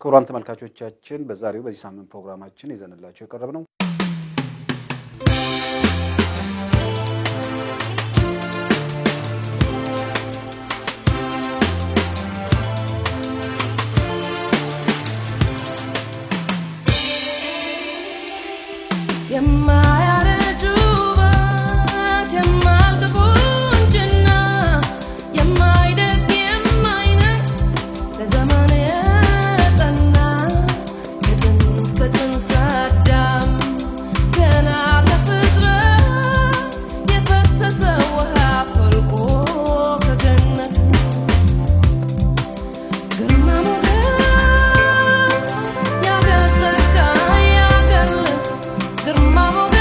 ክቡራን ተመልካቾቻችን፣ በዛሬው በዚህ ሳምንት ፕሮግራማችን ይዘንላችሁ የቀረብነው የማያረጁበት የማያልቅ ቁንጅና፣ የማይደግ የማይነቅ፣ ለዘመን የጠና፣ ከጥንት ከጽንሰ አዳም ገና ከፍጥረት የፈሰሰ ውሃ ፈልቆ ከገነት፣ ግርማ ሞገስ የአገር ጸጋ የአገር ልብስ፣ ግርማ ሞገስ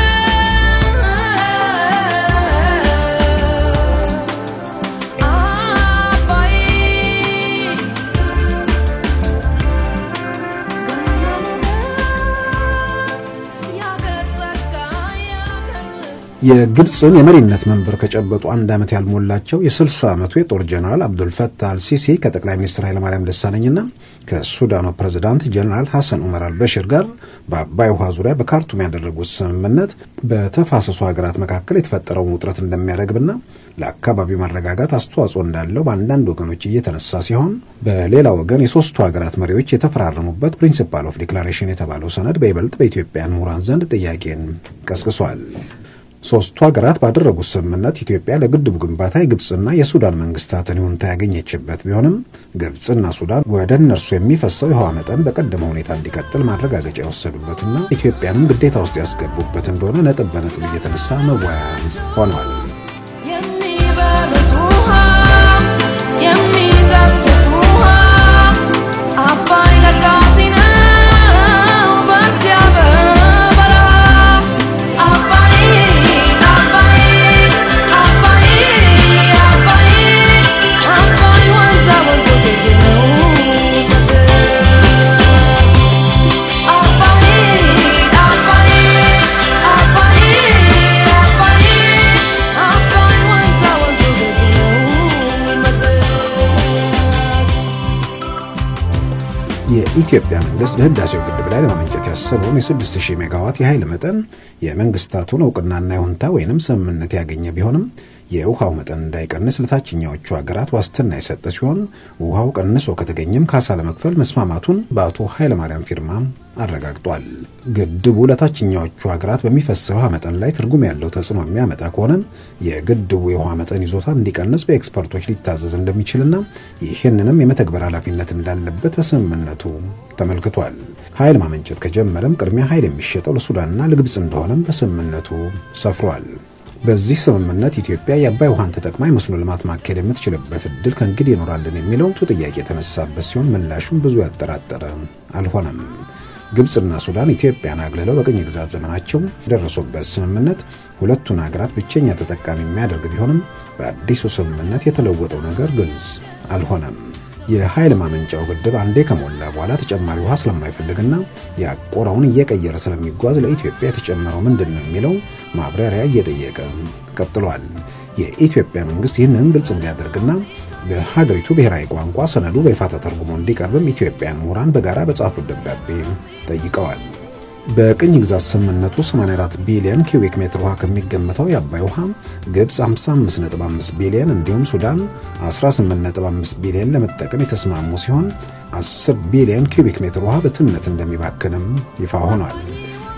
አባይ፣ ግርማ ሞገስ የአገር ጸጋ የአገር ልብስ። የግብፅን የመሪነት መንበር ከጨበጡ አንድ ዓመት ያልሞላቸው የ60 ዓመቱ የጦር ጀነራል አብዱልፈታህ አልሲሲ ከጠቅላይ ሚኒስትር ኃይለማርያም ደሳለኝና ከሱዳኑ ፕሬዝዳንት ጀነራል ሐሰን ዑመር አልበሽር ጋር በአባይ ውሃ ዙሪያ በካርቱም ያደረጉት ስምምነት በተፋሰሱ ሀገራት መካከል የተፈጠረውን ውጥረት እንደሚያረግብና ለአካባቢው መረጋጋት አስተዋጽኦ እንዳለው በአንዳንድ ወገኖች እየተነሳ ሲሆን፣ በሌላ ወገን የሶስቱ ሀገራት መሪዎች የተፈራረሙበት Principle of Declaration የተባለው ሰነድ በይበልጥ በኢትዮጵያን ምሁራን ዘንድ ጥያቄን ቀስቅሷል። ሶስቱ ሀገራት ባደረጉት ስምምነት ኢትዮጵያ ለግድቡ ግንባታ የግብፅና የሱዳን መንግስታትን ይሁንታ ያገኘችበት ቢሆንም፣ ግብፅና ሱዳን ወደ እነርሱ የሚፈሰው የውሃ መጠን በቀደመ ሁኔታ እንዲቀጥል ማረጋገጫ የወሰዱበትና ኢትዮጵያንም ግዴታ ውስጥ ያስገቡበት እንደሆነ ነጥብ በነጥብ እየተነሳ መወያያ ሆኗል። የሚበሉት ውሃ፣ የሚጠጡት ውሃ፣ አባይ ለጋሲ ነው በዚያ በበረሃ። አባይ አባይ አባይ አባይ አባይ ወንዛ ወንዙ ብዙ ነው ፈሰስ። አባይ አባይ አባይ አባይ አባይ ወንዛ ወንዙ ብዙ ነው መዘዝ። የኢትዮጵያ መንግስት በህዳሴው ግድብ ላይ ለማመንጨት ያሰበውን የ6000 ሜጋዋት የኃይል መጠን የመንግስታቱን እውቅናና ይሁንታ ወይንም ስምምነት ያገኘ ቢሆንም፣ የውሃው መጠን እንዳይቀንስ ለታችኛዎቹ ሀገራት ዋስትና የሰጠ ሲሆን፣ ውሃው ቀንሶ ከተገኘም ካሳ ለመክፈል መስማማቱን በአቶ ኃይለማርያም ፊርማ አረጋግጧል። ግድቡ ለታችኛዎቹ ሀገራት በሚፈሰው ውሃ መጠን ላይ ትርጉም ያለው ተጽዕኖ የሚያመጣ ከሆነ የግድቡ የውሃ መጠን ይዞታ እንዲቀንስ በኤክስፐርቶች ሊታዘዝ እንደሚችልና ይህንንም የመተግበር ኃላፊነት እንዳለበት በስምምነቱ ተመልክቷል። ኃይል ማመንጨት ከጀመረም ቅድሚያ ኃይል የሚሸጠው ለሱዳንና ለግብፅ እንደሆነም በስምምነቱ ሰፍሯል። በዚህ ስምምነት ኢትዮጵያ የአባይ ውሃን ተጠቅማ የመስኖ ልማት ማካሄድ የምትችልበት እድል ከእንግዲህ ይኖራልን የሚለው ጥያቄ የተነሳበት ሲሆን፣ ምላሹም ብዙ ያጠራጠረ አልሆነም። ግብፅና ሱዳን ኢትዮጵያን አግልለው በቅኝ ግዛት ዘመናቸው የደረሱበት ስምምነት ሁለቱን ሀገራት ብቸኛ ተጠቃሚ የሚያደርግ ቢሆንም፣ በአዲሱ ስምምነት የተለወጠው ነገር ግልጽ አልሆነም። የኃይል ማመንጫው ግድብ አንዴ ከሞላ በኋላ ተጨማሪ ውሃ ስለማይፈልግና ያቆረውን እየቀየረ ስለሚጓዝ ለኢትዮጵያ የተጨመረው ምንድን ነው የሚለው ማብራሪያ እየጠየቀ ቀጥሏል። የኢትዮጵያ መንግስት ይህንን ግልጽ እንዲያደርግና በሀገሪቱ ብሔራዊ ቋንቋ ሰነዱ በይፋ ተተርጉሞ እንዲቀርብም ኢትዮጵያን ምሁራን በጋራ በጻፉት ደብዳቤ ጠይቀዋል። በቅኝ ግዛት ስምምነቱ 84 ቢሊዮን ኪዩቢክ ሜትር ውሃ ከሚገመተው የአባይ ውሃ ግብፅ 55.5 ቢሊዮን እንዲሁም ሱዳን 18.5 ቢሊዮን ለመጠቀም የተስማሙ ሲሆን፣ 10 ቢሊዮን ኪዩቢክ ሜትር ውሃ በትነት እንደሚባክንም ይፋ ሆኗል።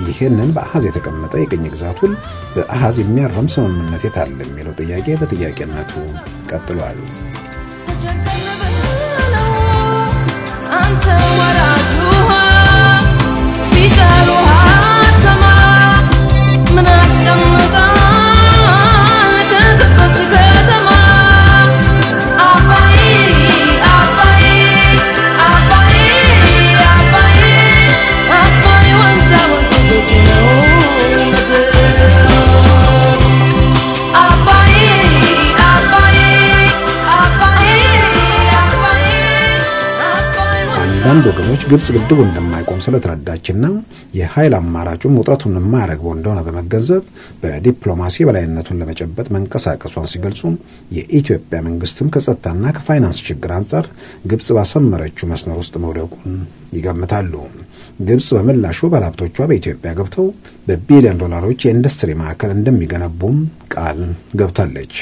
ይህንን በአሃዝ የተቀመጠ የቅኝ ግዛት ውል በአሃዝ የሚያርም ስምምነት የታለ የሚለው ጥያቄ በጥያቄነቱ ቀጥሏል። ተቸገርን ብለው አንተ ወራጅ ውሃ ቢጠሩህ አትሰማ፣ ምን አስቀምጠሃል ከግብጾች ከተማ? አባይ አባይ አባይ አባይ አባይ ወንዛ ወንዙ ብዙ ነው መዘዝ። አባይ አባይ አባይ አንዳንድ ወገኖች ግብጽ ግድቡ እንደማይቆም ስለተረዳችና የኃይል አማራጩን ውጥረቱን የማያረግበው እንደሆነ በመገንዘብ በዲፕሎማሲ የበላይነቱን ለመጨበጥ መንቀሳቀሷን ሲገልጹ፣ የኢትዮጵያ መንግስትም ከጸጥታና ከፋይናንስ ችግር አንጻር ግብጽ ባሰመረችው መስመር ውስጥ መውደቁን ይገምታሉ። ግብጽ በምላሹ ባለሀብቶቿ በኢትዮጵያ ገብተው በቢሊዮን ዶላሮች የኢንዱስትሪ ማዕከል እንደሚገነቡም ቃል ገብታለች።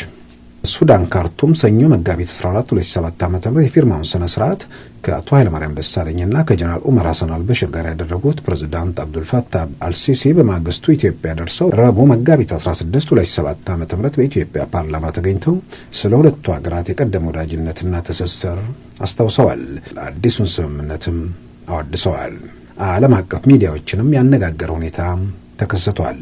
ሱዳን ካርቱም ሰኞ መጋቢት 14 2007 ዓ.ም የፊርማውን ስነ ስርዓት ከአቶ ኃይለማርያም ደሳለኝና ከጀነራል ኡመር ሐሰን አልበሽር ጋር ያደረጉት ፕሬዝዳንት አብዱልፈታህ አልሲሲ በማግስቱ ኢትዮጵያ ደርሰው ረቡዕ መጋቢት 16 2007 ዓ.ም በኢትዮጵያ ፓርላማ ተገኝተው ስለ ሁለቱ ሀገራት የቀደመ ወዳጅነትና ትስስር አስታውሰዋል። አዲሱን ስምምነትም አወድሰዋል። ዓለም አቀፍ ሚዲያዎችንም ያነጋገረ ሁኔታ ተከስቷል።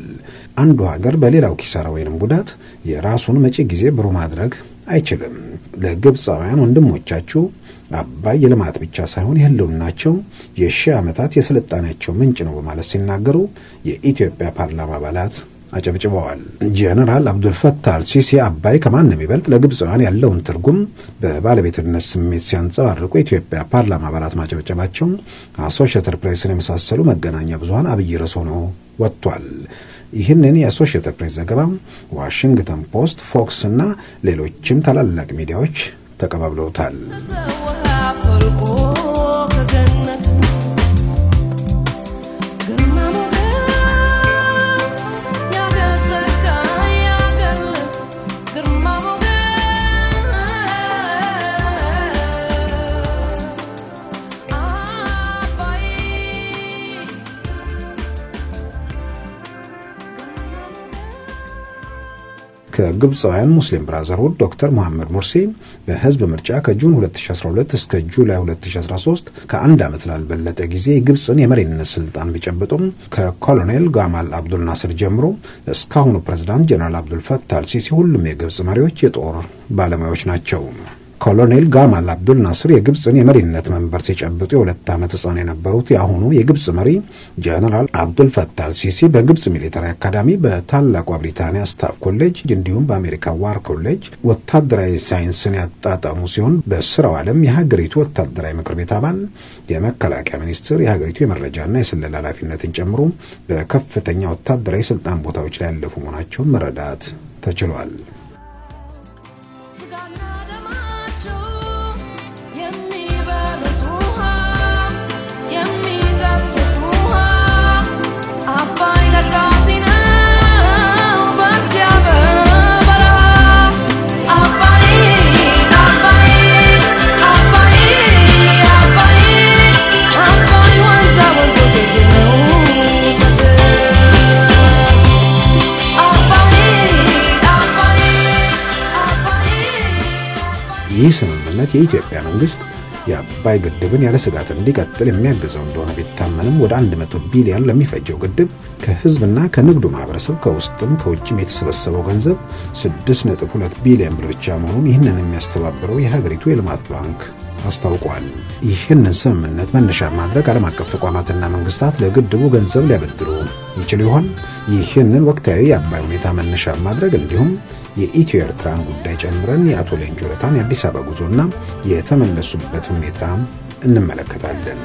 አንዱ ሀገር በሌላው ኪሳራ ወይንም ጉዳት የራሱን መጪ ጊዜ ብሩህ ማድረግ አይችልም። ለግብፃውያን ወንድሞቻችሁ አባይ የልማት ብቻ ሳይሆን የህልውናቸው፣ የሺህ ዓመታት የስልጣኔያቸው ምንጭ ነው በማለት ሲናገሩ የኢትዮጵያ ፓርላማ አባላት አጨብጭበዋል። ጀነራል አብዱልፈታህ አልሲሲ አባይ ከማንም ይበልጥ ለግብፃውያን ያለውን ትርጉም በባለቤትነት ስሜት ሲያንጸባርቁ የኢትዮጵያ ፓርላማ አባላት ማጨብጨባቸው አሶሺየትድ ፕሬስን የመሳሰሉ መገናኛ ብዙኃን አብይ ርዕስ ሆኖ ወጥቷል። ይህንን የአሶሺየትድ ፕሬስ ዘገባ ዋሽንግተን ፖስት፣ ፎክስ እና ሌሎችም ታላላቅ ሚዲያዎች ተቀባብለውታል። ውሃ ፈልቆ ከገነት ግርማ ሞገስ የአገር ጸጋ የአገር ልብስ ግርማ ሞገስ አባይ ከግብፃውያን ሙስሊም ብራዘርሁድ ዶክተር መሐመድ ሙርሲ በህዝብ ምርጫ ከ June 2012 እስከ July 2013 ከአንድ ዓመት ላልበለጠ ጊዜ የግብፅን የመሪነት ስልጣን ቢጨብጡም ከኮሎኔል ጋማል አብዱል ናስር ጀምሮ እስካሁኑ ፕሬዝዳንት ጀነራል አብዱል ፈታህ አልሲሲ ሁሉም የግብፅ መሪዎች የጦር ባለሙያዎች ናቸው። ኮሎኔል ጋማል አብዱል ናስር የግብፅን የመሪነት መንበር ሲጨብጡ የ2 ዓመት ሕፃን የነበሩት የአሁኑ የግብፅ መሪ ጀነራል አብዱል ፈታህ አልሲሲ በግብፅ military academy፣ በታላቋ ብሪታንያ ስታፍ ኮሌጅ እንዲሁም በአሜሪካ War College ወታደራዊ ሳይንስን ያጣጣሙ ሲሆን በስራው ዓለም የሀገሪቱ ወታደራዊ ምክር ቤት አባል፣ የመከላከያ ሚኒስትር፣ የሀገሪቱ የመረጃና የስለላ ኃላፊነትን ጨምሮ በከፍተኛ ወታደራዊ ስልጣን ቦታዎች ላይ ያለፉ መሆናቸውን መረዳት ተችሏል። ስጋና ደማቸው የሚበሉት ውሃ የሚጠጡት ውሃ አባይ ለጋሲ ነው በዚያ በበረሃ አባይ አባይ አባይ አባይ አባይ ወንዛ ወንዞ ብዙ ነው አባይ አባይ አባይ ይህ ስምምነት የኢትዮጵያ መንግስት የአባይ ግድብን ያለ ስጋት እንዲቀጥል የሚያግዘው እንደሆነ ቢታመንም ወደ 100 ቢሊዮን ለሚፈጀው ግድብ ከህዝብና ከንግዱ ማህበረሰብ ከውስጥም ከውጭም የተሰበሰበው ገንዘብ 6.2 ቢሊዮን ብር ብቻ መሆኑን ይህንን የሚያስተባብረው የሀገሪቱ የልማት ባንክ አስታውቋል። ይህንን ስምምነት መነሻ ማድረግ ዓለም አቀፍ ተቋማትና መንግስታት ለግድቡ ገንዘብ ሊያበድሩ ይችሉ ይሆን? ይህንን ወቅታዊ የአባይ ሁኔታ መነሻ ማድረግ እንዲሁም የኢትዮ ኤርትራን ጉዳይ ጨምረን የአቶ ሌንጮ ለታን የአዲስ አበባ ጉዞና የተመለሱበት ሁኔታ እንመለከታለን።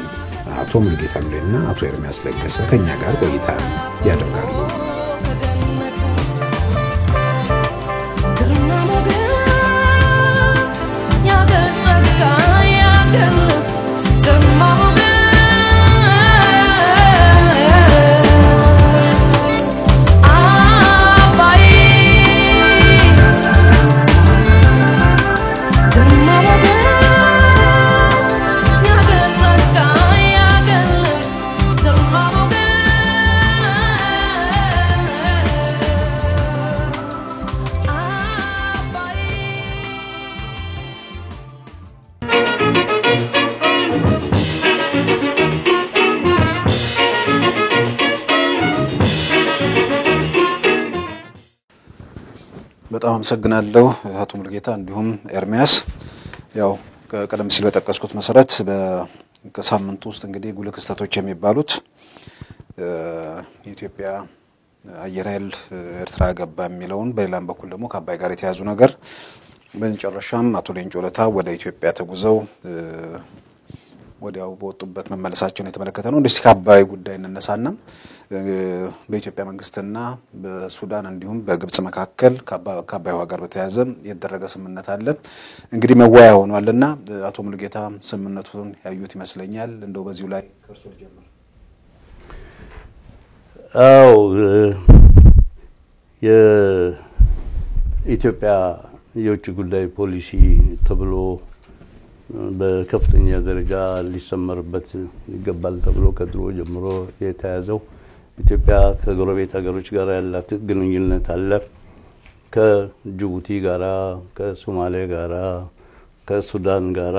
አቶ ሙሉጌታ ሉሌና አቶ ኤርሚያስ ለገሰ ከኛ ጋር ቆይታ ያደርጋሉ። ግርማ ሞገስ የአገር ጸጋ የአገር ልብስ ግርማ ሞገስ አባይ ግርማ ሞገስ የአገር ጸጋ የአገር ልብስ ግርማ ሞገስ አባይ በጣም አመሰግናለሁ አቶ ሙሉጌታ እንዲሁም ኤርሚያስ። ያው ቀደም ሲል በጠቀስኩት መሰረት ከሳምንቱ ውስጥ እንግዲህ ጉልህ ክስተቶች የሚባሉት የኢትዮጵያ አየር ኃይል ኤርትራ ገባ የሚለውን፣ በሌላም በኩል ደግሞ ከአባይ ጋር የተያዙ ነገር፣ በመጨረሻም አቶ ሌንጮ ለታ ወደ ኢትዮጵያ ተጉዘው ወዲያው በወጡበት መመለሳቸውን የተመለከተ ነው። እንደዚህ ከአባይ ጉዳይ እንነሳና በኢትዮጵያ መንግስትና በሱዳን እንዲሁም በግብጽ መካከል ከአባይ ውሃ ጋር በተያያዘ የተደረገ ስምምነት አለ። እንግዲህ መወያያ ሆኗልና አቶ ሙሉጌታ ስምምነቱን ያዩት ይመስለኛል። እንደው በዚሁ ላይ ከእርሶ ልጀምር። አዎ፣ የኢትዮጵያ የውጭ ጉዳይ ፖሊሲ ተብሎ በከፍተኛ ደረጃ ሊሰመርበት ይገባል ተብሎ ከድሮ ጀምሮ የተያዘው ኢትዮጵያ ከጎረቤት ሀገሮች ጋር ያላት ግንኙነት አለ። ከጅቡቲ ጋራ፣ ከሶማሌ ጋራ፣ ከሱዳን ጋራ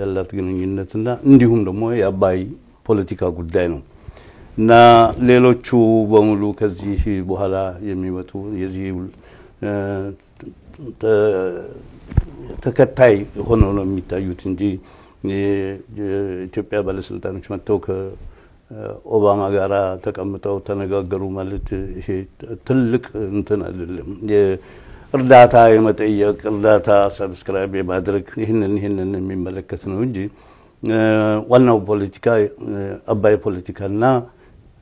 ያላት ግንኙነትና እንዲሁም ደግሞ የአባይ ፖለቲካ ጉዳይ ነው እና ሌሎቹ በሙሉ ከዚህ በኋላ የሚመጡ የዚህ ተከታይ ሆነው ነው የሚታዩት እንጂ የኢትዮጵያ ባለስልጣኖች መጥተው ከኦባማ ጋር ተቀምጠው ተነጋገሩ ማለት ይሄ ትልቅ እንትን አይደለም። እርዳታ የመጠየቅ፣ እርዳታ subscribe የማድረግ ይህንን የሚመለከት ነው እንጂ ዋናው ፖለቲካ አባይ ፖለቲካና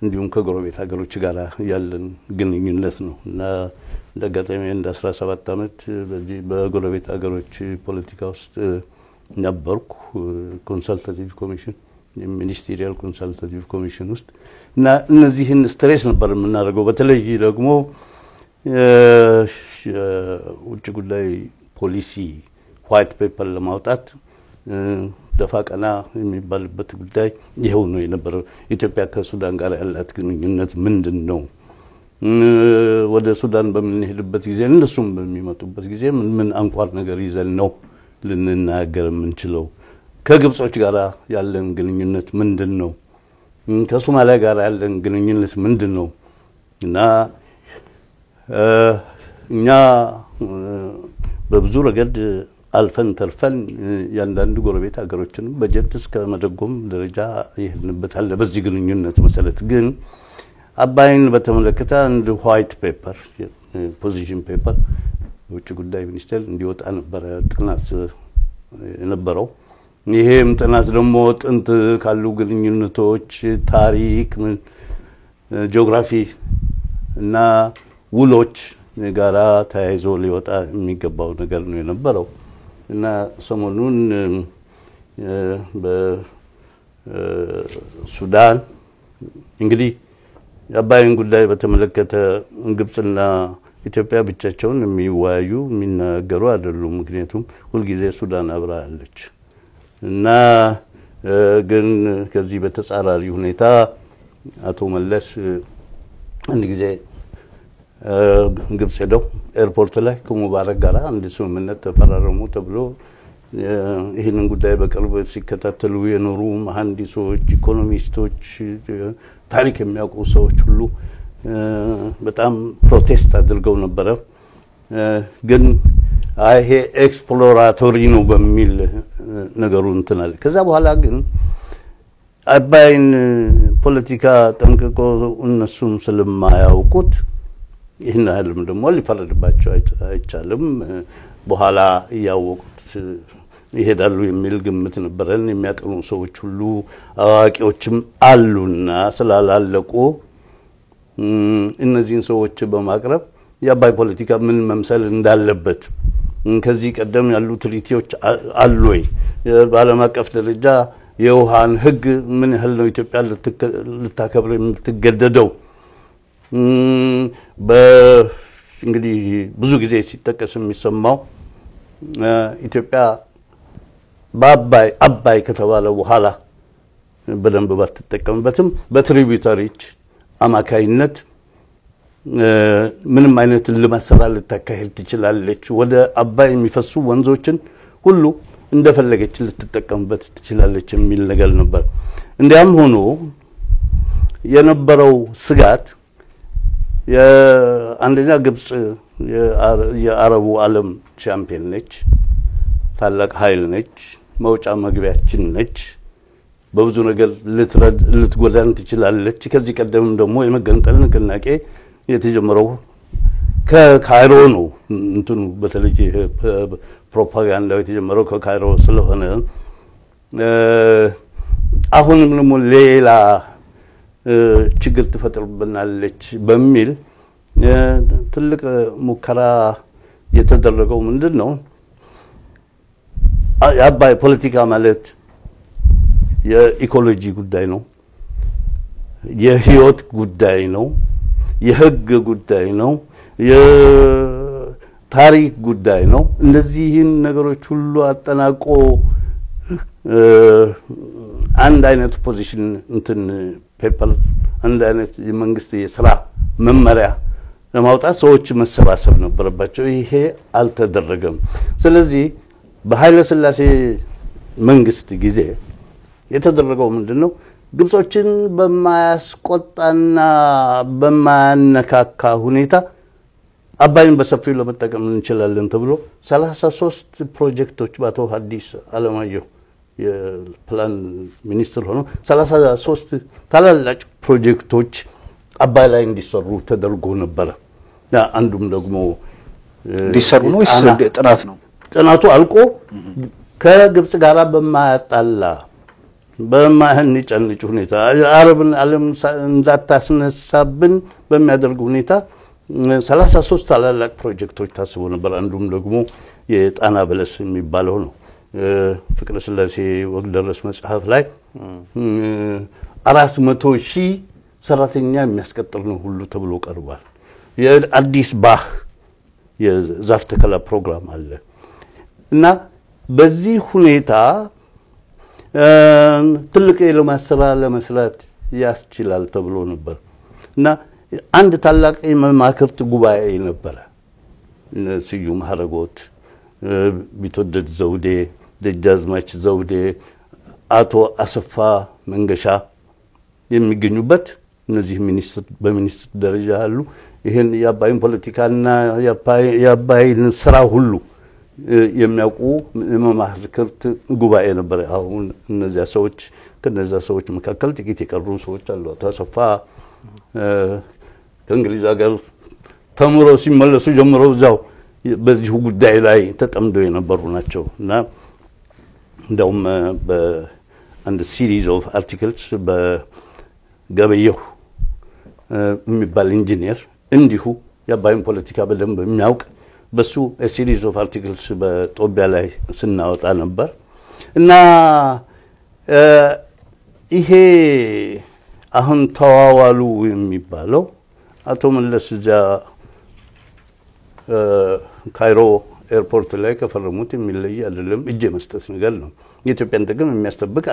እንዲሁም ከጎረቤት ሀገሮች ጋር ያለን ግንኙነት ነው። እና እንደ አጋጣሚ እንደ 17 ዓመት በዚህ በጎረቤት ሀገሮች ፖለቲካ ውስጥ ነበርኩ። Consultative commission፣ ministerial consultative commission ውስጥ። እና እነዚህን stress ነበር የምናደርገው። በተለይ ደግሞ የውጭ ጉዳይ ፖሊሲ white paper ለማውጣት ደፋ ቀና የሚባልበት ጉዳይ ይኸው ነው የነበረው። ኢትዮጵያ ከሱዳን ጋር ያላት ግንኙነት ምንድን ነው? ወደ ሱዳን በምንሄድበት ጊዜ፣ እነሱም በሚመጡበት ጊዜ ምን ምን አንኳር ነገር ይዘን ነው ልንናገር የምንችለው? ከግብጾች ጋር ያለን ግንኙነት ምንድን ነው? ከሶማሊያ ጋር ያለን ግንኙነት ምንድን ነው? እና እኛ በብዙ ረገድ አልፈን ተርፈን የአንዳንድ ጎረቤት ሀገሮችንም በጀት እስከ መደጎም ደረጃ ይሄድንበት አለ። በዚህ ግንኙነት መሰረት ግን አባይን በተመለከተ አንድ white paper፣ position paper የውጭ ጉዳይ ሚኒስቴር እንዲወጣ ነበረ ጥናት የነበረው። ይሄም ጥናት ደግሞ ጥንት ካሉ ግንኙነቶች፣ ታሪክ፣ ምን ጂኦግራፊ እና ውሎች ጋራ ተያይዞ ሊወጣ የሚገባው ነገር ነው የነበረው። እና ሰሞኑን በሱዳን እንግዲህ የአባይን ጉዳይ በተመለከተ ግብጽና ኢትዮጵያ ብቻቸውን የሚወያዩ የሚናገሩ አይደሉም። ምክንያቱም ሁልጊዜ ሱዳን አብራ አለች። እና ግን ከዚህ በተጻራሪ ሁኔታ አቶ መለስ አንድ ጊዜ ግብጽ ሄደው ኤርፖርት ላይ ከሙባረክ ጋር አንድ ስምምነት ተፈራረሙ ተብሎ ይህንን ጉዳይ በቅርብ ሲከታተሉ የኖሩ መሐንዲሶች፣ ኢኮኖሚስቶች፣ ታሪክ የሚያውቁ ሰዎች ሁሉ በጣም protest አድርገው ነበረ። ግን ይሄ exploratory ነው በሚል ነገሩ እንትን አለ። ከዛ በኋላ ግን አባይን ፖለቲካ ጠንቅቆ እነሱም ስለማያውቁት ይህን ያህልም ደግሞ ሊፈረድባቸው አይቻልም። በኋላ እያወቁት ይሄዳሉ የሚል ግምት ነበረን። የሚያጠኑ ሰዎች ሁሉ አዋቂዎችም አሉና ስላላለቁ እነዚህን ሰዎች በማቅረብ የአባይ ፖለቲካ ምን መምሰል እንዳለበት፣ ከዚህ ቀደም ያሉ treaty ዎች አሉ ወይ፣ በዓለም አቀፍ ደረጃ የውሃን ሕግ ምን ያህል ነው ኢትዮጵያ ልታከብር የምትገደደው? እንግዲህ ብዙ ጊዜ ሲጠቀስ የሚሰማው ኢትዮጵያ በአባይ አባይ ከተባለ በኋላ በደንብ ባትጠቀምበትም በ tributary ዎች አማካይነት ምንም አይነት ልማት ስራ ልታካሄድ ትችላለች። ወደ አባይ የሚፈሱ ወንዞችን ሁሉ እንደፈለገች ልትጠቀምበት ትችላለች የሚል ነገር ነበር። እንዲያም ሆኖ የነበረው ስጋት አንደኛ ግብጽ የአረቡ ዓለም ቻምፒየን ነች፣ ታላቅ ኃይል ነች፣ መውጫ መግቢያችን ነች። በብዙ ነገር ልትጎዳን ትችላለች። ከዚህ ቀደምም ደግሞ የመገንጠል ንቅናቄ የተጀመረው ከካይሮ ነው። እንትኑ በተለይ ፕሮፓጋንዳው የተጀመረው ከካይሮ ስለሆነ አሁንም ደግሞ ሌላ ችግር ትፈጥርብናለች በሚል ትልቅ ሙከራ የተደረገው ምንድነው? የአባይ ፖለቲካ ማለት የኢኮሎጂ ጉዳይ ነው፣ የህይወት ጉዳይ ነው፣ የህግ ጉዳይ ነው፣ የታሪክ ጉዳይ ነው። እነዚህን ነገሮች ሁሉ አጠናቆ አንድ አይነት position እንትን paper አንድ አይነት የመንግስት የስራ መመሪያ ለማውጣት ሰዎች መሰባሰብ ነበረባቸው። ይሄ አልተደረገም። ስለዚህ በኃይለ ሥላሴ መንግስት ጊዜ የተደረገው ምንድነው? ግብጾችን በማያስቆጣና በማያነካካ ሁኔታ አባይን በሰፊው ለመጠቀም እንችላለን ተብሎ 33 ፕሮጀክቶች በአቶ ሐዲስ ዓለማየሁ የፕላን ሚኒስትር ሆኖ 33 ታላላቅ ፕሮጀክቶች አባይ ላይ እንዲሰሩ ተደርጎ ነበር። አንዱም ደግሞ እንዲሰሩ ነው ወይስ ጥናት ነው? ጥናቱ አልቆ ከግብጽ ጋር በማያጣላ በማያንጨንጭ ሁኔታ አረብን ዓለም እንዳታስነሳብን በሚያደርግ ሁኔታ 33 ታላላቅ ፕሮጀክቶች ታስቦ ነበር። አንዱም ደግሞ የጣና በለስ የሚባለው ነው። ፍቅረ ሥላሴ ወግደረስ መጽሐፍ ላይ 400,000 ሰራተኛ የሚያስቀጥር ነው ሁሉ ተብሎ ቀርቧል። የአዲስ ባህ የዛፍ ተከላ ፕሮግራም አለ እና በዚህ ሁኔታ ትልቅ የልማት ስራ ለመስራት ያስችላል ተብሎ ነበር እና አንድ ታላቅ የመማክርት ጉባኤ ነበር። ስዩም ሀረጎት፣ ቢትወደድ ዘውዴ፣ ደጃዝማች ዘውዴ፣ አቶ አሰፋ መንገሻ የሚገኙበት እነዚህ ሚኒስትር በሚኒስትር ደረጃ አሉ። ይሄን የአባይን ፖለቲካና የአባይን ስራ ሁሉ የሚያውቁ የመማክርት ጉባኤ ነበር። አሁን እነዚያ ሰዎች ከነዚያ ሰዎች መካከል ጥቂት የቀሩ ሰዎች አሉ። አቶ አሰፋ ከእንግሊዝ ሀገር ተምሮ ሲመለሱ ጀምሮ እዛው በዚሁ ጉዳይ ላይ ተጠምደው የነበሩ ናቸው እና እንደውም በአንድ series of articles በገበየሁ የሚባል ኢንጂነር እንዲሁ የአባይን ፖለቲካ በደንብ የሚያውቅ በሱ series of articles በጦቢያ ላይ ስናወጣ ነበር እና ይሄ አሁን ተዋዋሉ የሚባለው አቶ መለስ እዚያ ካይሮ ኤርፖርት ላይ ከፈረሙት የሚለይ አይደለም። እጅ የመስጠት ነገር ነው። የኢትዮጵያን ጥቅም የሚያስጠብቅ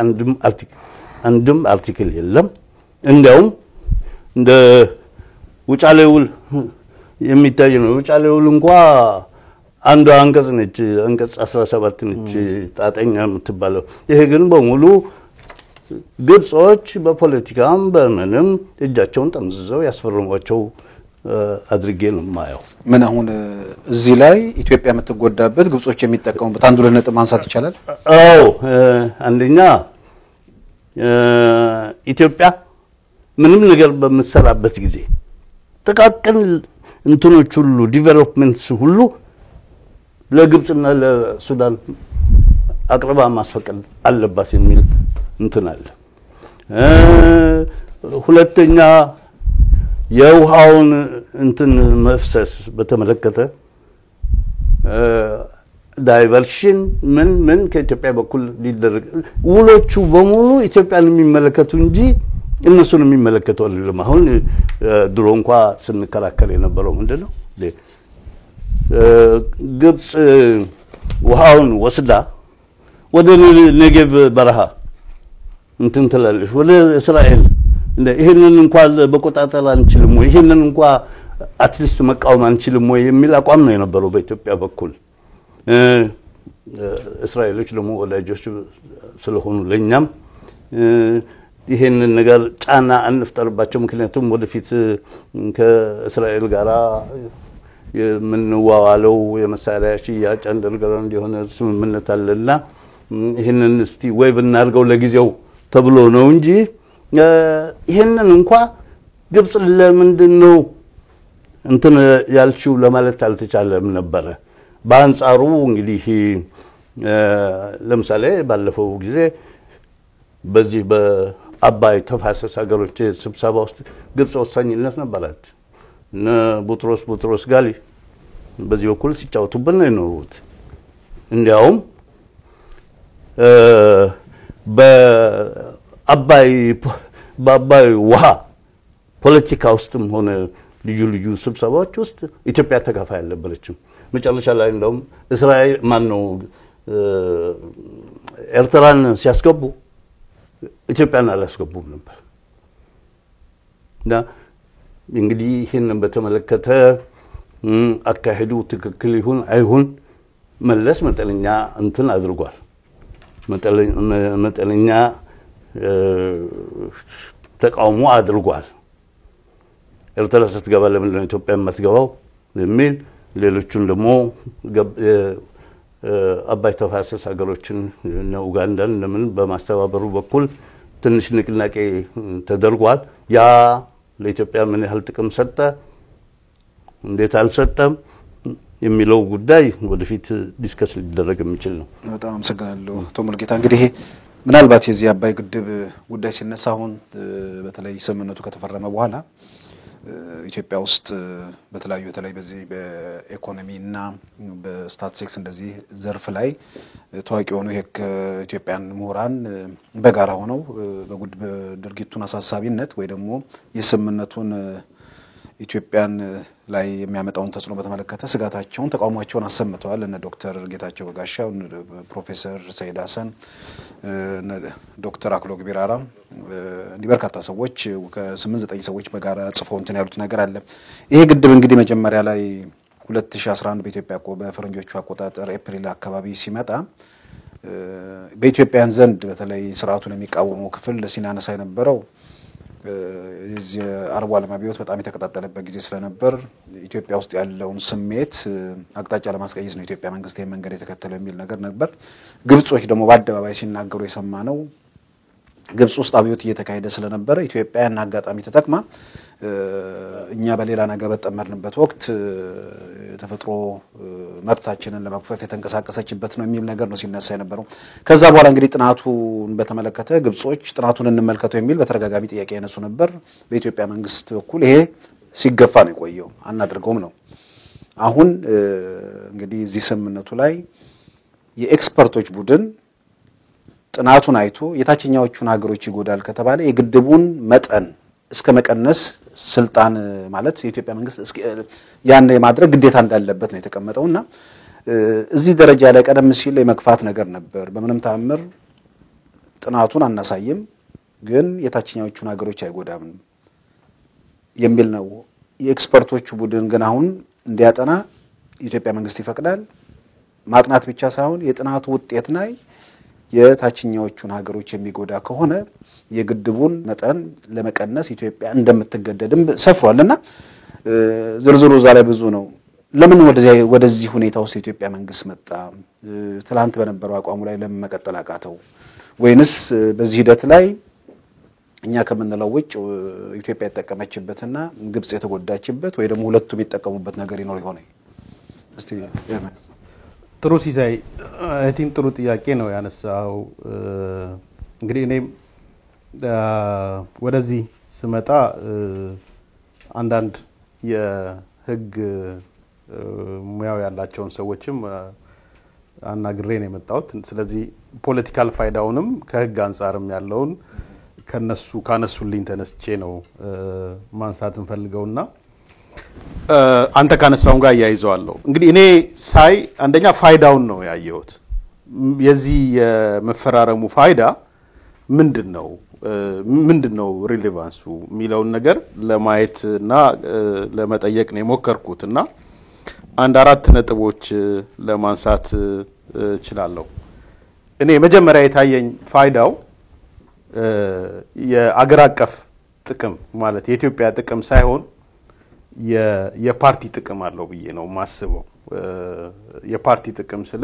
አንድም article የለም። እንዲያውም እንደ ውጫሌ ውል የሚታይ ነው። ውጫሌ ውል እንኳ አንዷ አንቀጽ ነች፣ አንቀጽ 17 ነች ጣጠኛ የምትባለው። ይሄ ግን በሙሉ ግብጾች በፖለቲካም በምንም እጃቸውን ጠምዝዘው ያስፈርሟቸው አድርጌ ነው የማየው። ምን አሁን እዚህ ላይ ኢትዮጵያ የምትጎዳበት ግብጾች የሚጠቀሙበት አንድ ሁለት ነጥብ ማንሳት ይቻላል? አዎ፣ አንደኛ ኢትዮጵያ ምንም ነገር በምትሰራበት ጊዜ ጥቃቅን እንትኖች ሁሉ developments ሁሉ ለግብጽና ለሱዳን አቅርባ ማስፈቀድ አለባት የሚል እንትን አለ። ሁለተኛ የውሃውን እንትን መፍሰስ በተመለከተ diversion ምን ምን ከኢትዮጵያ በኩል ሊደረግ ውሎቹ በሙሉ ኢትዮጵያን የሚመለከቱ እንጂ እነሱን የሚመለከቱ አይደለም። አሁን ድሮ እንኳ ስንከራከር የነበረው ምንድነው? ግብጽ ውሃውን ወስዳ ወደ ኔጌቭ በረሃ እንትን ትላለች፣ ወደ እስራኤል። ይሄንን እንኳን መቆጣጠር አንችልም ወይ? ይሄንን እንኳን at least መቃወም አንችልም ወይ የሚል አቋም ነው የነበረው በኢትዮጵያ በኩል። እስራኤሎች ደግሞ ወዳጆች ስለሆኑ ለኛም ይሄንን ነገር ጫና አንፍጠርባቸው፣ ምክንያቱም ወደፊት ከእስራኤል ጋራ የምንዋዋለው የመሳሪያ ሽያጭ underground የሆነ ስምምነት አለና ይሄንን እስቲ waive እናድርገው ለጊዜው ተብሎ ነው እንጂ ይሄንን እንኳ ግብጽ ለምንድነው እንትን ያልችው ለማለት አልተቻለም ነበር። በአንጻሩ እንግዲህ ለምሳሌ ባለፈው ጊዜ በዚህ በአባይ ተፋሰስ ሀገሮች ስብሰባ ውስጥ ግብጽ ወሳኝነት ነበራት። እነ ቡትሮስ ቡትሮስ ጋሊ በዚህ በኩል ሲጫወቱብን ነው የኖሩት። እንዲያውም በአባይ ውሃ ፖለቲካ ውስጥም ሆነ ልዩ ልዩ ስብሰባዎች ውስጥ ኢትዮጵያ ተካፋይ አልነበረችም። መጨረሻ ላይ እንደውም እስራኤል ማን ነው ኤርትራን ሲያስገቡ ኢትዮጵያን አላስገቡም ነበር። እና እንግዲህ ይህንን በተመለከተ አካሄዱ ትክክል ይሁን አይሁን መለስ መጠነኛ እንትን አድርጓል። መጠነኛ ተቃውሞ አድርጓል። ኤርትራ ስትገባ ለምንድን ነው ኢትዮጵያ የማትገባው የሚል፣ ሌሎቹን ደግሞ አባይ ተፋሰስ ሀገሮችን እነ ኡጋንዳን ለምን በማስተባበሩ በኩል ትንሽ ንቅናቄ ተደርጓል። ያ ለኢትዮጵያ ምን ያህል ጥቅም ሰጠ፣ እንዴት አልሰጠም የሚለው ጉዳይ ወደፊት discuss ሊደረግ የሚችል ነው። በጣም አመሰግናለሁ አቶ ሙሉጌታ። እንግዲህ ምናልባት የዚህ አባይ ግድብ ጉዳይ ሲነሳ አሁን በተለይ ስምምነቱ ከተፈረመ በኋላ ኢትዮጵያ ውስጥ በተለያዩ በተለይ በዚህ በኢኮኖሚና በስታቲስቲክስ እንደዚህ ዘርፍ ላይ ታዋቂ የሆኑ የኢትዮጵያን ምሁራን በጋራ ሆነው በድርጊቱን አሳሳቢነት ወይ ደግሞ የስምምነቱን ኢትዮጵያን ላይ የሚያመጣውን ተጽዕኖ በተመለከተ ስጋታቸውን፣ ተቃውሟቸውን አሰምተዋል። እነ ዶክተር ጌታቸው በጋሻው፣ ፕሮፌሰር ሰይድ ሀሰን፣ ዶክተር አክሎግ ቢራራ፣ እንዲህ በርካታ ሰዎች ከ8 9 ሰዎች በጋራ ጽፈው እንትን ያሉት ነገር አለ። ይሄ ግድብ እንግዲህ መጀመሪያ ላይ 2011 በኢትዮጵያ በፈረንጆቹ አቆጣጠር ኤፕሪል አካባቢ ሲመጣ በኢትዮጵያን ዘንድ በተለይ ስርዓቱን የሚቃወመው ክፍል ሲናነሳ የነበረው የዚህ አረቡ ዓለም አብዮት በጣም የተቀጣጠለበት ጊዜ ስለነበር ኢትዮጵያ ውስጥ ያለውን ስሜት አቅጣጫ ለማስቀየስ ነው ኢትዮጵያ መንግስት ይሄን መንገድ የተከተለው የሚል ነገር ነበር። ግብጾች ደግሞ በአደባባይ ሲናገሩ የሰማነው ግብጽ ውስጥ አብዮት እየተካሄደ ስለነበረ ኢትዮጵያ ያን አጋጣሚ ተጠቅማ እኛ በሌላ ነገር በተጠመድንበት ወቅት የተፈጥሮ መብታችንን ለመግፈፍ የተንቀሳቀሰችበት ነው የሚል ነገር ነው ሲነሳ የነበረው። ከዛ በኋላ እንግዲህ ጥናቱን በተመለከተ ግብጾች ጥናቱን እንመልከተው የሚል በተደጋጋሚ ጥያቄ ያነሱ ነበር። በኢትዮጵያ መንግስት በኩል ይሄ ሲገፋ ነው የቆየው፣ አናድርገውም ነው። አሁን እንግዲህ እዚህ ስምምነቱ ላይ የኤክስፐርቶች ቡድን ጥናቱን አይቶ የታችኛዎቹን ሀገሮች ይጎዳል ከተባለ የግድቡን መጠን እስከ መቀነስ ስልጣን ማለት የኢትዮጵያ መንግስት ያን የማድረግ ግዴታ እንዳለበት ነው የተቀመጠውና እዚህ ደረጃ ላይ ቀደም ሲል የመግፋት ነገር ነበር። በምንም ተአምር ጥናቱን አናሳይም፣ ግን የታችኛዎቹን ሀገሮች አይጎዳም የሚል ነው። የኤክስፐርቶቹ ቡድን ግን አሁን እንዲያጠና የኢትዮጵያ መንግስት ይፈቅዳል። ማጥናት ብቻ ሳይሆን የጥናቱ ውጤት ላይ የታችኛዎቹን ሀገሮች የሚጎዳ ከሆነ የግድቡን መጠን ለመቀነስ ኢትዮጵያ እንደምትገደድም ሰፍሯልና ዝርዝሩ እዛ ላይ ብዙ ነው። ለምን ወደዚህ ሁኔታ ውስጥ የኢትዮጵያ መንግስት መጣ? ትላንት በነበረው አቋሙ ላይ ለምን መቀጠል አቃተው? ወይንስ በዚህ ሂደት ላይ እኛ ከምንለው ውጭ ኢትዮጵያ የተጠቀመችበትና ግብጽ የተጎዳችበት ወይ ደግሞ ሁለቱም የተጠቀሙበት ነገር ይኖር ይሆን? እስቲ ጥሩ ሲሳይ፣ I think ጥሩ ጥያቄ ነው ያነሳው። እንግዲህ እኔም ወደዚህ ስመጣ አንዳንድ የህግ ሙያው ያላቸውን ሰዎችም አናግሬ ነው የመጣሁት። ስለዚህ political ፋይዳውንም ከህግ አንጻርም ያለውን ከነሱ ካነሱልኝ ተነስቼ ነው ማንሳት እንፈልገውና አንተ ካነሳውን ጋር እያይዘዋለሁ። እንግዲህ እኔ ሳይ አንደኛ ፋይዳውን ነው ያየሁት። የዚህ የመፈራረሙ ፋይዳ ምንድነው ምንድነው relevance ኡ የሚለውን ነገር ለማየት እና ለመጠየቅ ነው የሞከርኩት እና አንድ አራት ነጥቦች ለማንሳት እችላለሁ። እኔ መጀመሪያ የታየኝ ፋይዳው የአገር አቀፍ ጥቅም ማለት የኢትዮጵያ ጥቅም ሳይሆን የፓርቲ ጥቅም አለው ብዬ ነው ማስበው። የፓርቲ ጥቅም ስለ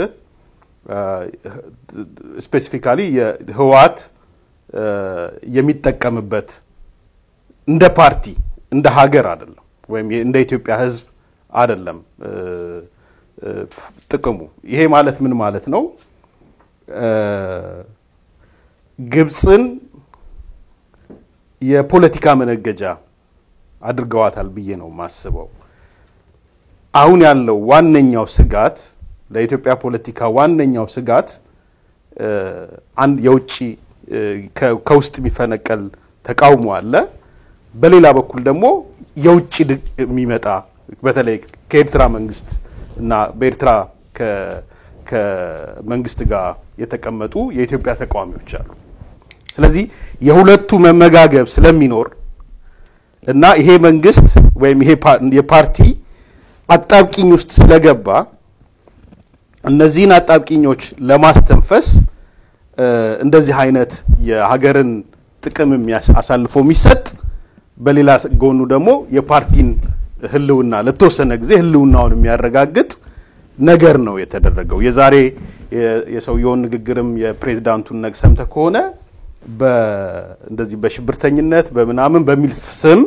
specifically የህወሓት የሚጠቀምበት እንደ ፓርቲ እንደ ሀገር አይደለም ወይም እንደ ኢትዮጵያ ህዝብ አይደለም ጥቅሙ። ይሄ ማለት ምን ማለት ነው? ግብፅን የፖለቲካ መነገጃ አድርገዋታል ብዬ ነው የማስበው። አሁን ያለው ዋነኛው ስጋት ለኢትዮጵያ ፖለቲካ ዋነኛው ስጋት አንድ የውጭ ከውስጥ የሚፈነቀል ተቃውሞ አለ። በሌላ በኩል ደግሞ የውጭ የሚመጣ በተለይ ከኤርትራ መንግስት እና በኤርትራ ከመንግስት ጋር የተቀመጡ የኢትዮጵያ ተቃዋሚዎች አሉ። ስለዚህ የሁለቱ መመጋገብ ስለሚኖር እና ይሄ መንግስት ወይም ይሄ የፓርቲ አጣብቂኝ ውስጥ ስለገባ እነዚህን አጣብቂኞች ለማስተንፈስ እንደዚህ አይነት የሀገርን ጥቅም አሳልፎ የሚሰጥ፣ በሌላ ጎኑ ደግሞ የፓርቲን ህልውና ለተወሰነ ጊዜ ህልውናውን የሚያረጋግጥ ነገር ነው የተደረገው። የዛሬ የሰውየውን ንግግርም የፕሬዝዳንቱን ነገር ሰምተህ ከሆነ እንደዚህ በሽብርተኝነት በምናምን በሚል ስም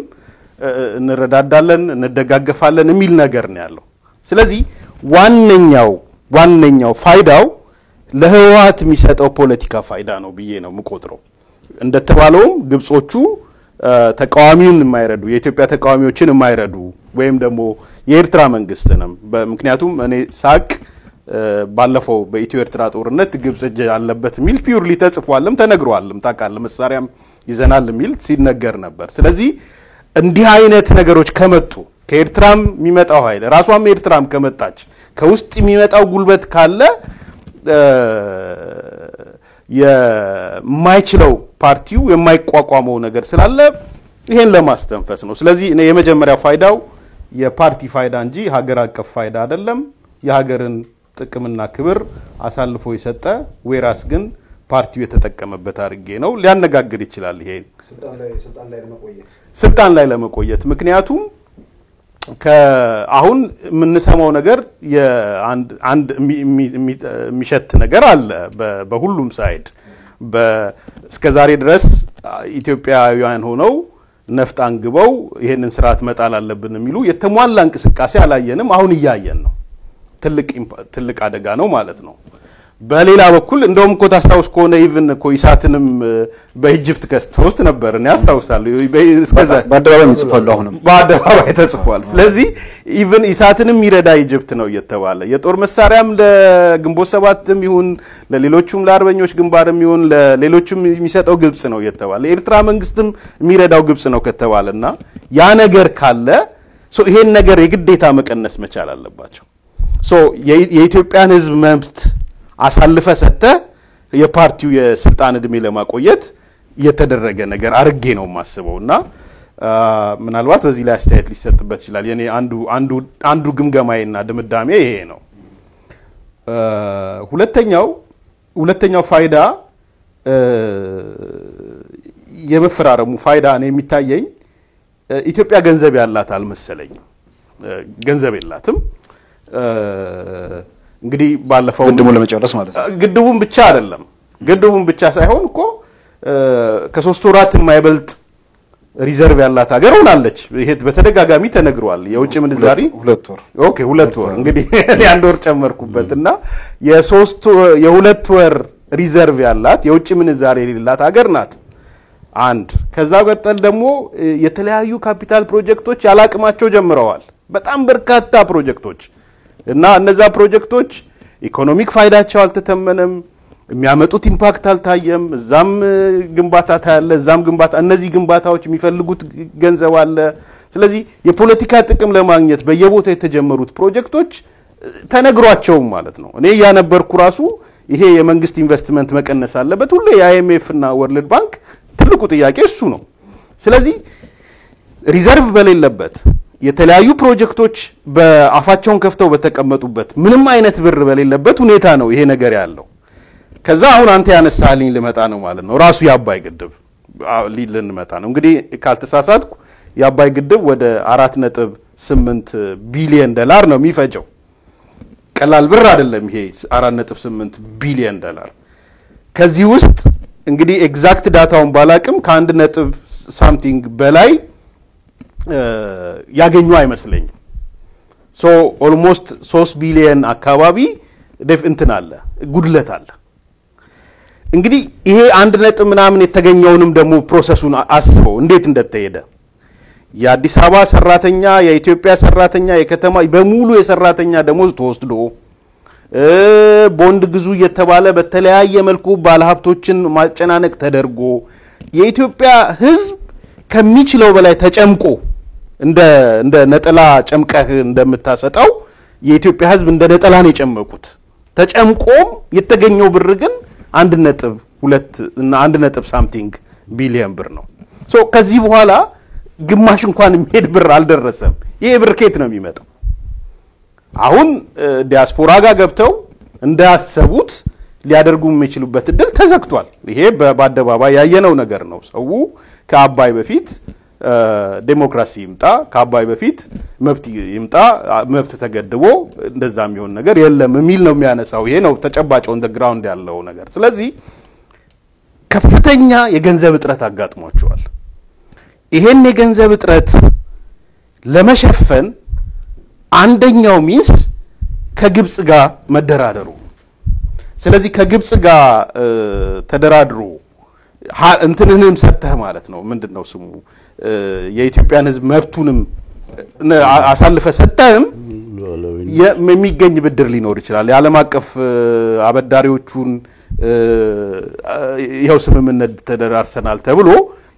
እንረዳዳለን፣ እንደጋገፋለን የሚል ነገር ነው ያለው። ስለዚህ ዋነኛው ፋይዳው ለህወሓት የሚሰጠው ፖለቲካ ፋይዳ ነው ብዬ ነው የምቆጥረው። እንደተባለውም ግብጾቹ ተቃዋሚውን የማይረዱ፣ የኢትዮጵያ ተቃዋሚዎችን የማይረዱ ወይም ደግሞ የኤርትራ መንግስትንም፣ ምክንያቱም እኔ ሳቅ ባለፈው በኢትዮ ኤርትራ ጦርነት ግብጽ እጅ አለበት የሚል purely ተጽፏልም ተነግሯልም፣ ታውቃለህ፣ መሳሪያም ይዘናል የሚል ሲነገር ነበር። ስለዚህ እንዲህ አይነት ነገሮች ከመጡ ከኤርትራም የሚመጣው ኃይል ራሷም ኤርትራም ከመጣች ከውስጥ የሚመጣው ጉልበት ካለ የማይችለው ፓርቲው የማይቋቋመው ነገር ስላለ ይሄን ለማስተንፈስ ነው። ስለዚህ እኔ የመጀመሪያው ፋይዳው የፓርቲ ፋይዳ እንጂ ሀገር አቀፍ ፋይዳ አይደለም። የሀገርን ጥቅምና ክብር አሳልፎ የሰጠ whereas ግን ፓርቲው የተጠቀመበት አድርጌ ነው። ሊያነጋግር ይችላል ይሄ ስልጣን ላይ ለመቆየት፣ ምክንያቱም አሁን የምንሰማው ነገር አንድ የሚሸት ነገር አለ በሁሉም side። እስከዛሬ ድረስ ኢትዮጵያውያን ሆነው ነፍጥ አንግበው ይሄንን ስርዓት መጣል አለብን የሚሉ የተሟላ እንቅስቃሴ አላየንም። አሁን እያየን ነው። ትልቅ አደጋ ነው ማለት ነው። በሌላ በኩል እንደውም እኮ ታስታውስ ከሆነ even እኮ ኢሳትንም በ Egypt ከስተውት ነበር፣ እኔ አስታውሳለሁ። እስከዛ በአደባባይ ተጽፏል። አሁንም በአደባባይ ተጽፏል። ስለዚህ even ኢሳትንም ይረዳ Egypt ነው እየተባለ የጦር መሳሪያም ለግንቦት ሰባትም ይሁን ለሌሎቹም ለአርበኞች ግንባርም ይሁን ለሌሎቹም የሚሰጠው ግብጽ ነው እየተባለ የኤርትራ መንግስትም የሚረዳው ግብጽ ነው ከተባለና ያ ነገር ካለ so ይሄን ነገር የግዴታ መቀነስ መቻል አለባቸው። So የኢትዮጵያን ህዝብ መብት አሳልፈ ሰጥተ የፓርቲው የስልጣን እድሜ ለማቆየት የተደረገ ነገር አርጌ ነው የማስበውና ምናልባት በዚህ ላይ አስተያየት ሊሰጥበት ይችላል። የኔ አንዱ አንዱ አንዱ ግምገማዬና ድምዳሜ ይሄ ነው። ሁለተኛው ፋይዳ የመፈራረሙ ፋይዳ ነው የሚታየኝ። ኢትዮጵያ ገንዘብ ያላት አልመሰለኝም። ገንዘብ የላትም። እንግዲህ ባለፈው ግድቡን ለመጨረስ ማለት ነው። ግድቡን ብቻ አይደለም፣ ግድቡን ብቻ ሳይሆን እኮ ከሶስት ወራት የማይበልጥ reserve ያላት ሀገር ሆናለች። ይሄ በተደጋጋሚ ተነግሯል። የውጭ ምንዛሪ 2 ወር። Okay፣ 2 ወር፣ እንግዲህ እኔ 1 ወር ጨመርኩበት እና የ2 ወር reserve ያላት የውጭ ምንዛሪ የሌላት ሀገር ናት። አንድ ከዛ ቀጠል ደግሞ የተለያዩ ካፒታል ፕሮጀክቶች ያላቅማቸው ጀምረዋል። በጣም በርካታ ፕሮጀክቶች እና እነዛ ፕሮጀክቶች economic ፋይዳቸው አልተተመነም። የሚያመጡት impact አልታየም። እዛም ግንባታ ታያለ፣ እዛም ግንባታ። እነዚህ ግንባታዎች የሚፈልጉት ገንዘብ አለ። ስለዚህ የፖለቲካ ጥቅም ለማግኘት በየቦታው የተጀመሩት ፕሮጀክቶች ተነግሯቸውም ማለት ነው። እኔ እያነበርኩ ራሱ ይሄ የመንግስት ኢንቨስትመንት መቀነስ አለበት፣ ሁሌ የ IMF እና World Bank ትልቁ ጥያቄ እሱ ነው። ስለዚህ reserve በሌለበት፣ የተለያዩ ፕሮጀክቶች በአፋቸውን ከፍተው በተቀመጡበት፣ ምንም አይነት ብር በሌለበት ሁኔታ ነው ይሄ ነገር ያለው። ከዛ አሁን አንተ ያነሳልኝ ልመጣ ነው ማለት ነው። ራሱ የአባይ ግድብ ልንመጣ ነው። እንግዲህ ካልተሳሳትኩ የአባይ ግድብ ወደ 4.8 ቢሊዮን ዶላር ነው የሚፈጀው። ቀላል ብር አይደለም ይሄ 4.8 ቢሊዮን ዶላር። ከዚህ ውስጥ እንግዲህ exact data ውን ባላቅም ከአንድ ነጥብ something በላይ ያገኙ አይመስለኝም። So almost 3 ቢሊየን አካባቢ እንትን አለ፣ ጉድለት አለ። እንግዲህ ይሄ አንድ ነጥብ ምናምን የተገኘውንም ደግሞ process ኡን አስበው እንዴት እንደተሄደ። የአዲስ አበባ ሰራተኛ፣ የኢትዮጵያ ሰራተኛ፣ የከተማ በሙሉ የሰራተኛ ደሞዝ ተወስዶ፣ ቦንድ ግዙ እየተባለ በተለያየ መልኩ ባለሀብቶችን ማጨናነቅ ተደርጎ፣ የኢትዮጵያ ሕዝብ ከሚችለው በላይ ተጨምቆ፣ እንደ ነጠላ ጨምቀህ እንደምታሰጠው የኢትዮጵያ ሕዝብ እንደ ነጠላ ነው የጨመቁት። ተጨምቆም የተገኘው ብር ግን 1.2 እና አንድ ነጥብ something ቢሊየን ብር ነው። So ከዚህ በኋላ ግማሽ እንኳን የሚሄድ ብር አልደረሰም። ይሄ ብር ከየት ነው የሚመጣው? አሁን ዲያስፖራ ጋር ገብተው እንዳያሰቡት ሊያደርጉ የሚችሉበት እድል ተዘግቷል። ይሄ በአደባባይ ያየነው ነገር ነው። ሰው ከአባይ በፊት ዴሞክራሲ ይምጣ፣ ከአባይ በፊት መብት ይምጣ፣ መብት ተገድቦ እንደዛ የሚሆን ነገር የለም የሚል ነው የሚያነሳው። ይሄ ነው ተጨባጭ on the ground ያለው ነገር። ስለዚህ ከፍተኛ የገንዘብ እጥረት አጋጥሟቸዋል። ይሄን የገንዘብ እጥረት ለመሸፈን አንደኛው means ከግብጽ ጋር መደራደሩ። ስለዚህ ከግብጽ ጋር ተደራድሮ እንትንህንም ሰጥተህ ማለት ነው። ምንድን ነው ስሙ፣ የኢትዮጵያን ሕዝብ መብቱንም አሳልፈህ ሰጥተህም የሚገኝ ብድር ሊኖር ይችላል። የዓለም አቀፍ አበዳሪዎቹን ይኸው ስምምነት ተደራርሰናል ተብሎ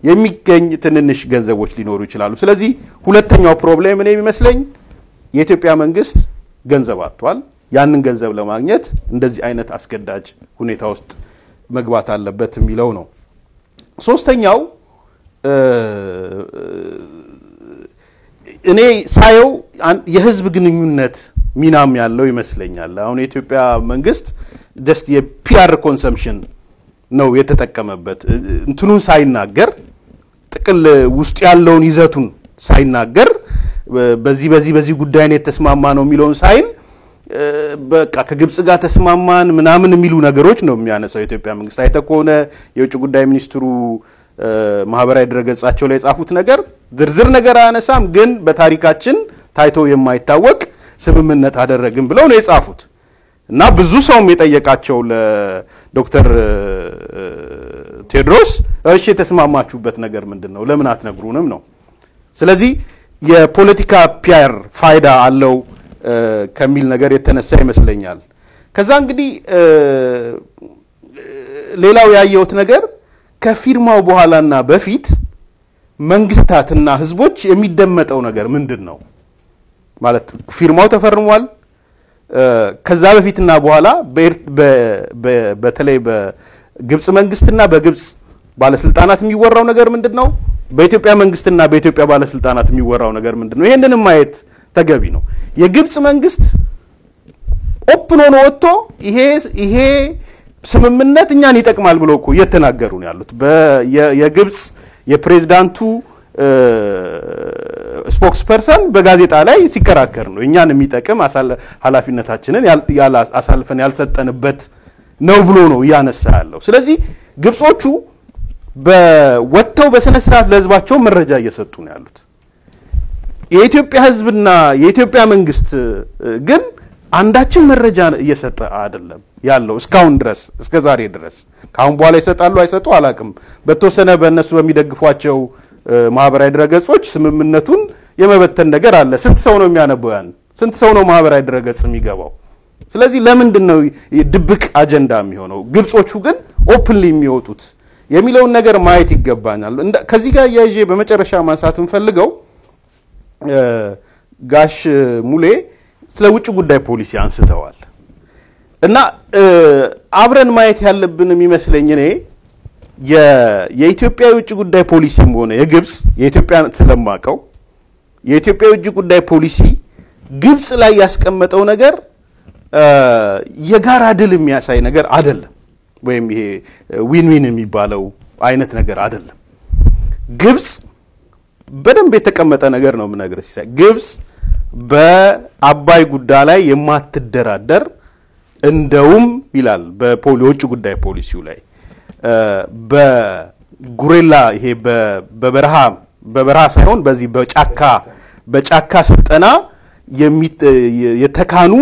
የሚገኝ ትንንሽ ገንዘቦች ሊኖሩ ይችላሉ። ስለዚህ ሁለተኛው problem እኔ የሚመስለኝ የኢትዮጵያ መንግስት ገንዘብ አጥቷል። ያንን ገንዘብ ለማግኘት እንደዚህ አይነት አስገዳጅ ሁኔታ ውስጥ መግባት አለበት የሚለው ነው። ሶስተኛው እኔ ሳየው የህዝብ ግንኙነት ሚናም ያለው ይመስለኛል። አሁን የኢትዮጵያ መንግስት just የ PR consumption ነው የተጠቀመበት። እንትኑን ሳይናገር፣ ጥቅል ውስጥ ያለውን ይዘቱን ሳይናገር፣ በዚህ በዚህ በዚህ ጉዳይ ነው የተስማማ ነው የሚለውን ሳይል፣ በቃ ከግብጽ ጋር ተስማማን ምናምን የሚሉ ነገሮች ነው የሚያነሳው የኢትዮጵያ መንግስት። አይተህ ከሆነ የውጭ ጉዳይ ሚኒስትሩ ማህበራዊ ድረገጻቸው ላይ የጻፉት ነገር ዝርዝር ነገር አያነሳም፣ ግን በታሪካችን ታይቶ የማይታወቅ ስምምነት አደረግን ብለው ነው የጻፉት። እና ብዙ ሰውም የጠየቃቸው ለዶክተር ቴድሮስ እሺ የተስማማችሁበት ነገር ምንድን ነው? ለምን አትነግሩንም ነው። ስለዚህ የፖለቲካ PR ፋይዳ አለው ከሚል ነገር የተነሳ ይመስለኛል። ከዛ እንግዲህ ሌላው ያየሁት ነገር ከፊርማው በኋላና በፊት መንግስታትና ህዝቦች የሚደመጠው ነገር ምንድን ነው? ማለት ፊርማው ተፈርሟል። ከዛ በፊትና በኋላ በተለይ በግብጽ መንግስትና በግብጽ ባለስልጣናት የሚወራው ነገር ምንድን ነው? በኢትዮጵያ መንግስትና በኢትዮጵያ ባለስልጣናት የሚወራው ነገር ምንድን ነው? ይሄንንም ማየት ተገቢ ነው። የግብጽ መንግስት open ሆኖ ወጥቶ ይሄ ስምምነት እኛን ይጠቅማል ብሎ እኮ እየተናገሩ ነው ያሉት። የግብጽ የፕሬዝዳንቱ spokesperson በጋዜጣ ላይ ሲከራከር ነው፣ እኛን የሚጠቅም ኃላፊነታችንን አሳልፈን ያልሰጠንበት ነው ብሎ ነው እያነሳ ያለው። ስለዚህ ግብጾቹ ወጥተው በስነ ስርዓት ለህዝባቸው መረጃ እየሰጡ ነው ያሉት። የኢትዮጵያ ህዝብና የኢትዮጵያ መንግስት ግን አንዳችን መረጃ እየሰጠ አይደለም ያለው እስካሁን ድረስ፣ እስከ ዛሬ ድረስ። ከአሁን በኋላ ይሰጣሉ አይሰጡ አላቅም። በተወሰነ በእነሱ በሚደግፏቸው ማህበራዊ ድረገጾች ስምምነቱን የመበተን ነገር አለ። ስንት ሰው ነው የሚያነበው ያን? ስንት ሰው ነው ማህበራዊ ድረገጽ የሚገባው? ስለዚህ ለምንድን ነው ድብቅ አጀንዳ የሚሆነው? ግብጾቹ ግን openly የሚወጡት የሚለውን ነገር ማየት ይገባናል። ከዚህ ጋር አያይዤ በመጨረሻ ማንሳት የምፈልገው ጋሽ ሙሌ ስለ ውጭ ጉዳይ ፖሊሲ አንስተዋል እና አብረን ማየት ያለብን የሚመስለኝ እኔ የኢትዮጵያ የውጭ ጉዳይ ፖሊሲም ሆነ የግብጽ፣ የኢትዮጵያ ስለማቀው የኢትዮጵያ የውጭ ጉዳይ ፖሊሲ ግብጽ ላይ ያስቀመጠው ነገር የጋራ ድል የሚያሳይ ነገር አይደለም፣ ወይም ይሄ win win የሚባለው አይነት ነገር አይደለም። ግብጽ በደንብ የተቀመጠ ነገር ነው የምነግርህ ሲሳይ። ግብጽ በአባይ ጉዳይ ላይ የማትደራደር፣ እንደውም ይላል የውጭ ጉዳይ ፖሊሲው ላይ፣ በ guerrilla ይሄ በበረሃ በበረሃ ሳይሆን በዚህ በጫካ ስልጠና የተካኑ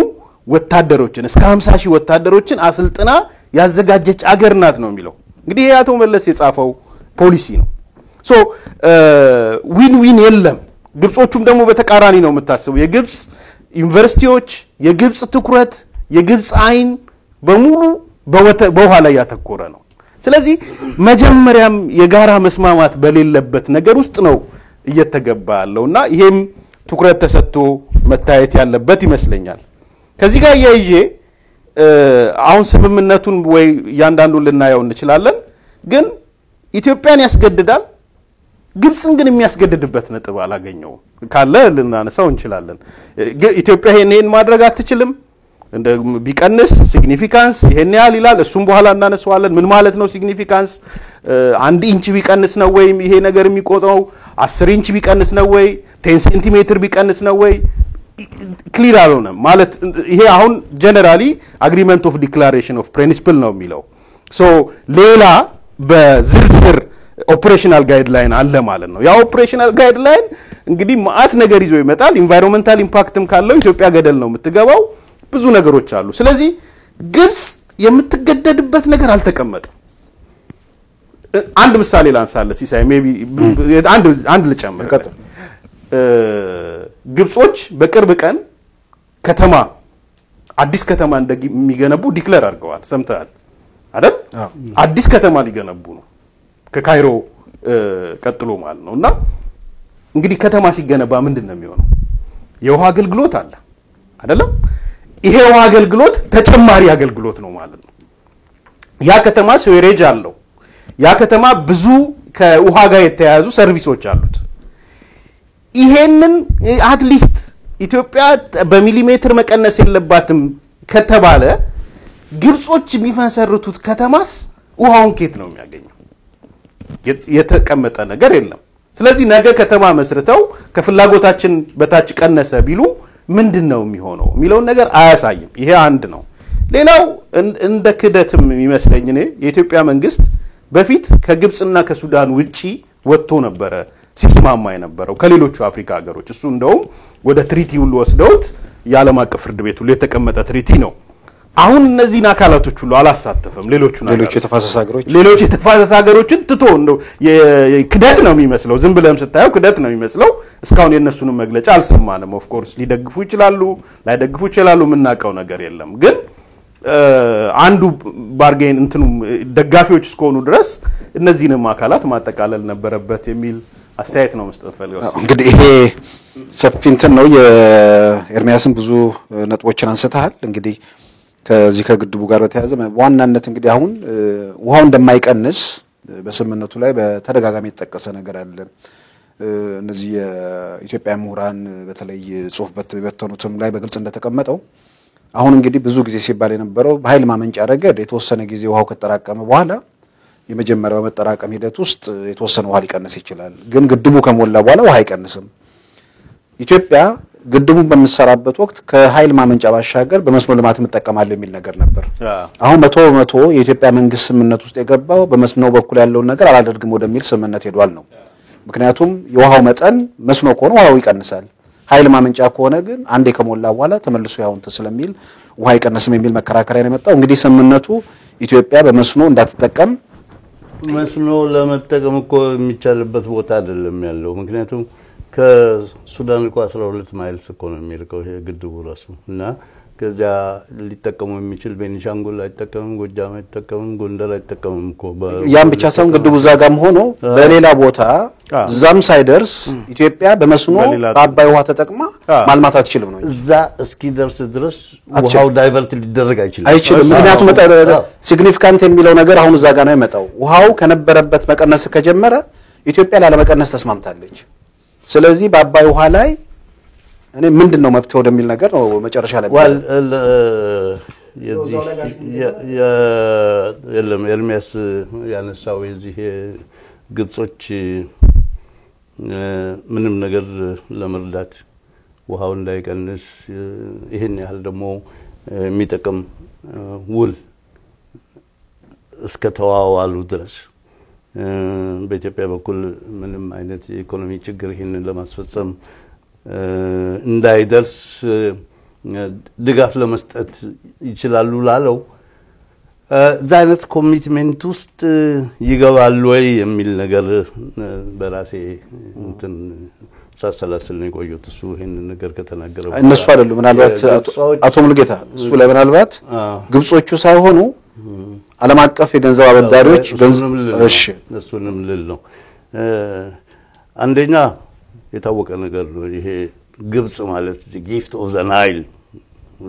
ወታደሮችን እስከ 50 ሺህ ወታደሮችን አሰልጥና ያዘጋጀች አገር ናት ነው የሚለው። እንግዲህ ይሄ አቶ መለስ የጻፈው ፖሊሲ ነው። So win win የለም። ግብጾቹም ደግሞ በተቃራኒ ነው የምታስበው። የግብጽ ዩኒቨርሲቲዎች፣ የግብጽ ትኩረት፣ የግብጽ አይን በሙሉ በውሃ ላይ ያተኮረ ነው። ስለዚህ መጀመሪያም የጋራ መስማማት በሌለበት ነገር ውስጥ ነው እየተገባ ያለው እና ይሄም ትኩረት ተሰጥቶ መታየት ያለበት ይመስለኛል። ከዚህ ጋር አያይዤ አሁን ስምምነቱን ወይ እያንዳንዱን ልናየው እንችላለን፣ ግን ኢትዮጵያን ያስገድዳል። ግብፅን ግን የሚያስገድድበት ነጥብ አላገኘውም። ካለ ልናነሳው እንችላለን። ኢትዮጵያ ይሄን ማድረግ አትችልም፣ እንደ ቢቀንስ significance ይሄን ያህል ይላል። እሱም በኋላ እናነሳዋለን። ምን ማለት ነው significance? 1 ኢንች ቢቀንስ ነው ወይ ይሄ ነገር የሚቆጥረው? 10 ኢንች ቢቀንስ ነው ወይ? 10 ሴንቲሜትር ቢቀንስ ነው ወይ? Clear አልሆነም። ማለት ይሄ አሁን generally agreement of declaration of principle ነው የሚለው። So ሌላ በዝርዝር operational guideline አለ ማለት ነው። ያ operational guideline እንግዲህ መዓት ነገር ይዞ ይመጣል። Environmental impact ም ካለው ኢትዮጵያ ገደል ነው የምትገባው። ብዙ ነገሮች አሉ። ስለዚህ ግብጽ የምትገደድበት ነገር አልተቀመጠም። አንድ ምሳሌ ላንሳለ ሲሳይ፣ maybe አንድ ልጨምር። ግብጾች በቅርብ ቀን ከተማ አዲስ ከተማ እንደሚገነቡ declare አድርገዋል። ሰምተሃል አይደል? አዲስ ከተማ ሊገነቡ ነው ከካይሮ ቀጥሎ ማለት ነው። እና እንግዲህ ከተማ ሲገነባ ምንድን ነው የሚሆነው? የውሃ አገልግሎት አለ አይደለም? ይሄ የውሃ አገልግሎት ተጨማሪ አገልግሎት ነው ማለት ነው። ያ ከተማ sewerage አለው። ያ ከተማ ብዙ ከውሃ ጋር የተያያዙ service ኦች አሉት። ይሄንን at least ኢትዮጵያ በሚሊሜትር መቀነስ የለባትም ከተባለ ግብጾች የሚመሰርቱት ከተማስ ውሃውን ኬት ነው የሚያገኘው? የተቀመጠ ነገር የለም። ስለዚህ ነገ ከተማ መስርተው ከፍላጎታችን በታች ቀነሰ ቢሉ ምንድን ነው የሚሆነው የሚለውን ነገር አያሳይም። ይሄ አንድ ነው። ሌላው እንደ ክደትም የሚመስለኝ እኔ የኢትዮጵያ መንግስት በፊት ከግብፅና ከሱዳን ውጪ ወጥቶ ነበረ ሲስማማ የነበረው ከሌሎቹ አፍሪካ ሀገሮች። እሱ እንደውም ወደ treaty ሁሉ ወስደውት የዓለም አቀፍ ፍርድ ቤት ሁሉ የተቀመጠ treaty ነው። አሁን እነዚህን አካላቶች ሁሉ አላሳተፈም። ሌሎቹን ሌሎቹ የተፋሰስ ሀገሮች ሌሎች የተፋሰስ ሀገሮችን ትቶ እንደው ክደት ነው የሚመስለው። ዝም ብለም ስታየው ክደት ነው የሚመስለው። እስካሁን የእነሱንም መግለጫ አልሰማንም። Of course ሊደግፉ ይችላሉ፣ ላይደግፉ ይችላሉ። የምናውቀው ነገር የለም። ግን አንዱ bargain እንትኑ ደጋፊዎች እስከሆኑ ድረስ እነዚህንም አካላት ማጠቃለል ነበረበት የሚል አስተያየት ነው መስጠት ፈልገው። እንግዲህ ይሄ ሰፊ እንትን ነው። የኤርሚያስን ብዙ ነጥቦችን አንስተሃል። እንግዲህ ከዚህ ከግድቡ ጋር በተያያዘ ዋናነት እንግዲህ አሁን ውሃው እንደማይቀንስ በስምምነቱ ላይ በተደጋጋሚ የተጠቀሰ ነገር አለ። እነዚህ የኢትዮጵያ ምሁራን በተለይ ጽሁፍ የበተኑትም ላይ በግልጽ እንደተቀመጠው አሁን እንግዲህ ብዙ ጊዜ ሲባል የነበረው በኃይል ማመንጫ ረገድ የተወሰነ ጊዜ ውሃው ከተጠራቀመ በኋላ የመጀመሪያው መጠራቀም ሂደት ውስጥ የተወሰነ ውሃ ሊቀንስ ይችላል። ግን ግድቡ ከሞላ በኋላ ውሃ አይቀንስም። ኢትዮጵያ ግድቡን በምትሰራበት ወቅት ከኃይል ማመንጫ ባሻገር በመስኖ ልማት እጠቀማለሁ የሚል ነገር ነበር። አሁን 100% የኢትዮጵያ መንግስት ስምምነት ውስጥ የገባው በመስኖ በኩል ያለውን ነገር አላደርግም ወደሚል ስምምነት ሄዷል ነው። ምክንያቱም የውሃው መጠን መስኖ ከሆነ ውሃው ይቀንሳል። ኃይል ማመንጫ ከሆነ ግን አንዴ ከሞላ በኋላ ተመልሶ ያው እንትን ስለሚል ውሃ አይቀንስም የሚል መከራከሪያ ነው የመጣው። እንግዲህ ስምምነቱ ኢትዮጵያ በመስኖ እንዳትጠቀም መስኖ ለመጠቀም እኮ የሚቻልበት ቦታ አይደለም ያለው። ምክንያቱም ከሱዳን እኮ 12 miles እኮ ነው የሚርቀው ይሄ ግድቡ ራሱ። እና ከዚያ ሊጠቀሙ የሚችል ቤኒሻንጉል አይጠቀምም፣ ጎጃም አይጠቀምም፣ ጎንደር አይጠቀምም እኮ። ያም ብቻ ሳይሆን ግድቡ እዛ ጋርም ሆኖ በሌላ ቦታ እዛም ሳይደርስ ኢትዮጵያ በመስኖ በአባይ ውሃ ተጠቅማ ማልማት አትችልም ነው። እዛ እስኪደርስ ድረስ ውሃው divert ሊደረግ አይችልም። አይችልም። ምክንያቱም significant የሚለው ነገር አሁን እዛ ጋር ነው የመጣው። ውሃው ከነበረበት መቀነስ ከጀመረ ኢትዮጵያ ላለመቀነስ ተስማምታለች። ስለዚህ በአባይ ውሃ ላይ እኔ ምንድን ነው መብት ወደሚል ነገር ነው መጨረሻ ላይ። Well፣ የዚህ የለም፣ ኤርሚያስ ያነሳው የዚህ ግብጾች ምንም ነገር ለመርዳት ውሃው እንዳይቀንስ ይህን ያህል ደግሞ የሚጠቅም ውል እስከ ተዋዋሉ ድረስ በኢትዮጵያ በኩል ምንም አይነት የኢኮኖሚ ችግር ይህንን ለማስፈጸም እንዳይደርስ ድጋፍ ለመስጠት ይችላሉ ላለው እዛ አይነት commitment ውስጥ ይገባሉ ወይ የሚል ነገር በራሴ እንትን ሳሰላስል ነው የቆየሁት። እሱ ይሄንን ነገር ከተናገረ እነሱ አይደሉም። ምናልባት አቶ ሙሉጌታ እሱ ላይ ምናልባት ግብጾቹ ሳይሆኑ ዓለም አቀፍ የገንዘብ አበዳሪዎች እሺ፣ እሱንም ልል ነው። አንደኛ የታወቀ ነገር ነው። ይሄ ግብጽ ማለት gift of the Nile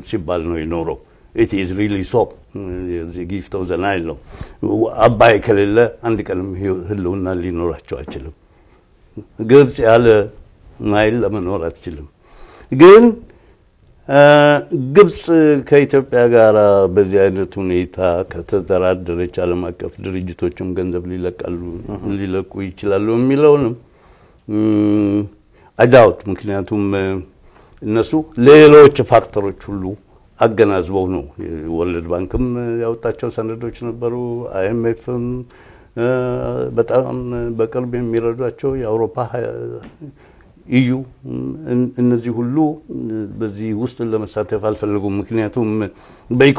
ሲባል ነው የኖረው። It is really so, gift of the Nile ነው። አባይ ከሌለ አንድ ቀንም ህልውና ሊኖራቸው አይችልም። ግብጽ ያለ ናይል ለመኖር አትችልም። ግን ግብጽ ከኢትዮጵያ ጋር በዚህ አይነት ሁኔታ ከተደራደረች ዓለም አቀፍ ድርጅቶችም ገንዘብ ሊለቁ ይችላሉ የሚለውንም I doubt። ምክንያቱም እነሱ ሌሎች factor ኦች ሁሉ አገናዝበው ነው። World Bank ም ያወጣቸው ሰነዶች ነበሩ። IMF ም፣ በጣም በቅርብ የሚረዷቸው የአውሮፓ EU፣ እነዚህ ሁሉ በዚህ ውስጥ ለመሳተፍ አልፈለጉም። ምክንያቱም በ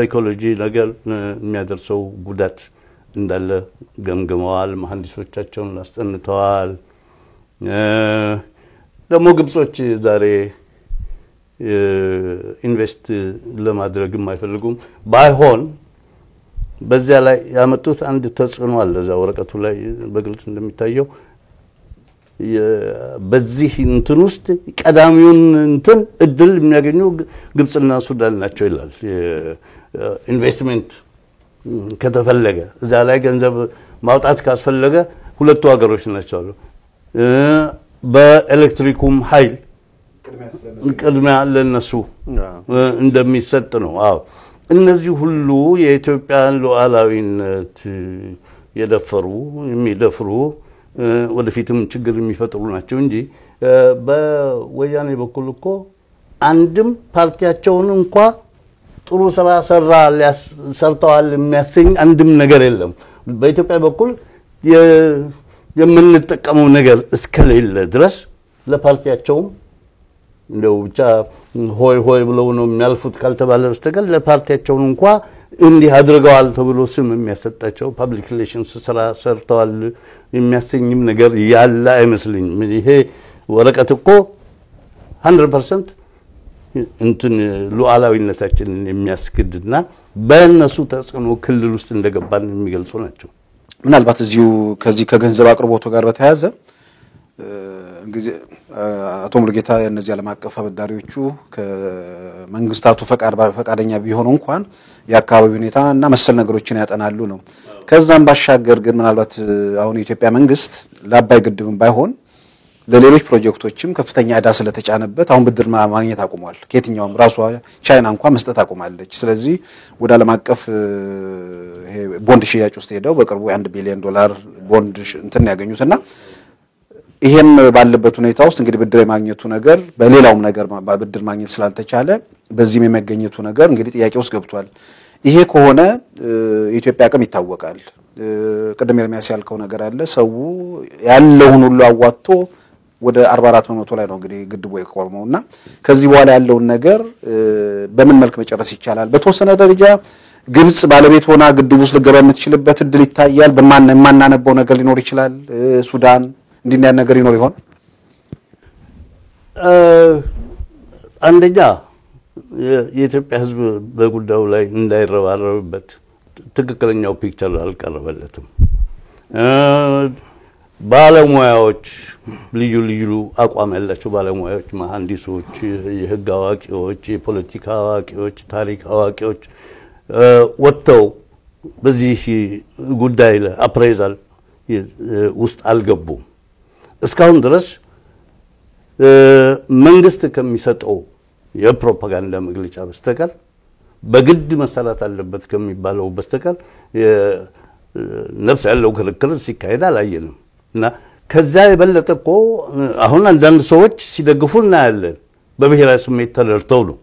ecology ነገር የሚያደርሰው ጉዳት እንዳለ ገምግመዋል። መሐንዲሶቻቸውን አስጠንተዋል። ደግሞ ግብጾች ዛሬ invest ለማድረግም አይፈልጉም። ባይሆን በዚያ ላይ ያመጡት አንድ ተጽዕኖ አለ። እዛ ወረቀቱ ላይ በግልጽ እንደሚታየው በዚህ እንትን ውስጥ ቀዳሚውን እንትን እድል የሚያገኙ ግብጽና ሱዳን ናቸው ይላል። ኢንቨስትመንት ከተፈለገ፣ እዛ ላይ ገንዘብ ማውጣት ካስፈለገ ሁለቱ ሀገሮች ናቸው አሉ። በኤሌክትሪኩም ኃይል ቅድሚያ ለነሱ እንደሚሰጥ ነው። አዎ፣ እነዚህ ሁሉ የኢትዮጵያን ሉዓላዊነት የደፈሩ፣ የሚደፍሩ፣ ወደፊትም ችግር የሚፈጥሩ ናቸው እንጂ በወያኔ በኩል እኮ አንድም ፓርቲያቸውን እንኳ ጥሩ ስራ ሰርተዋል የሚያሰኝ አንድም ነገር የለም። በኢትዮጵያ በኩል የምንጠቀመው ነገር እስከሌለ ድረስ ለፓርቲያቸውም እንደው ብቻ ሆይ ሆይ ብለው ነው የሚያልፉት ካልተባለ በስተቀር ለፓርቲያቸውን እንኳ እንዲህ አድርገዋል ተብሎ ስም የሚያሰጣቸው public relations ስራ ሰርተዋል የሚያሰኝም ነገር ያለ አይመስለኝም። ይሄ ወረቀት እኮ 100% እንትን ሉዓላዊነታችንን የሚያስክድና በእነሱ ተጽዕኖ ክልል ውስጥ እንደገባን የሚገልጹ ናቸው። ምናልባት እዚሁ ከዚህ ከገንዘብ አቅርቦቱ ጋር በተያያዘ እንግዲህ አቶ ሙሉጌታ እነዚህ ዓለም አቀፍ አበዳሪዎቹ ከመንግስታቱ ፈቃደኛ ቢሆኑ እንኳን የአካባቢ ሁኔታ እና መሰል ነገሮችን ያጠናሉ ነው። ከዛም ባሻገር ግን ምናልባት አሁን የኢትዮጵያ መንግስት ለአባይ ግድብም ባይሆን ለሌሎች ፕሮጀክቶችም ከፍተኛ ዕዳ ስለተጫነበት አሁን ብድር ማግኘት አቁሟል። ከየትኛውም ራሷ ቻይና እንኳን መስጠት አቁማለች። ስለዚህ ወደ ዓለም አቀፍ ይሄ ቦንድ ሽያጭ ውስጥ ሄደው በቅርቡ የ1 ቢሊዮን ዶላር ቦንድ እንትን ያገኙትና ይሄም ባለበት ሁኔታ ውስጥ እንግዲህ ብድር የማግኘቱ ነገር፣ በሌላውም ነገር ብድር ማግኘት ስላልተቻለ በዚህም የመገኘቱ ነገር እንግዲህ ጥያቄ ውስጥ ገብቷል። ይሄ ከሆነ የኢትዮጵያ አቅም ይታወቃል። ቅድም ኤርሚያስ ያልከው ነገር አለ። ሰው ያለውን ሁሉ አዋጥቶ ወደ 44% ላይ ነው እንግዲህ ግድቡ የቆመው እና ከዚህ በኋላ ያለውን ነገር በምን መልክ መጨረስ ይቻላል? በተወሰነ ደረጃ ግብጽ ባለቤት ሆና ግድቡ ውስጥ ልገባ የምትችልበት እድል ይታያል። በማን የማናነበው ነገር ሊኖር ይችላል። ሱዳን እንዲህ እንዲያ ነገር ይኖር ይሆን? አንደኛ የኢትዮጵያ ሕዝብ በጉዳዩ ላይ እንዳይረባረብበት ትክክለኛው picture አልቀረበለትም። ባለሙያዎች፣ ልዩ ልዩ አቋም ያላቸው ባለሙያዎች፣ መሐንዲሶች፣ የህግ አዋቂዎች፣ የፖለቲካ አዋቂዎች፣ ታሪክ አዋቂዎች ወጥተው በዚህ ጉዳይ ላይ appraisal ውስጥ አልገቡም። እስካሁን ድረስ መንግስት ከሚሰጠው የፕሮፓጋንዳ መግለጫ በስተቀር፣ በግድ መሰራት አለበት ከሚባለው በስተቀር ነፍስ ያለው ክርክር ሲካሄድ አላየንም። እና ከዛ የበለጠ እኮ አሁን አንዳንድ ሰዎች ሲደግፉ እናያለን። በብሔራዊ ስሜት ተደርተው ነው።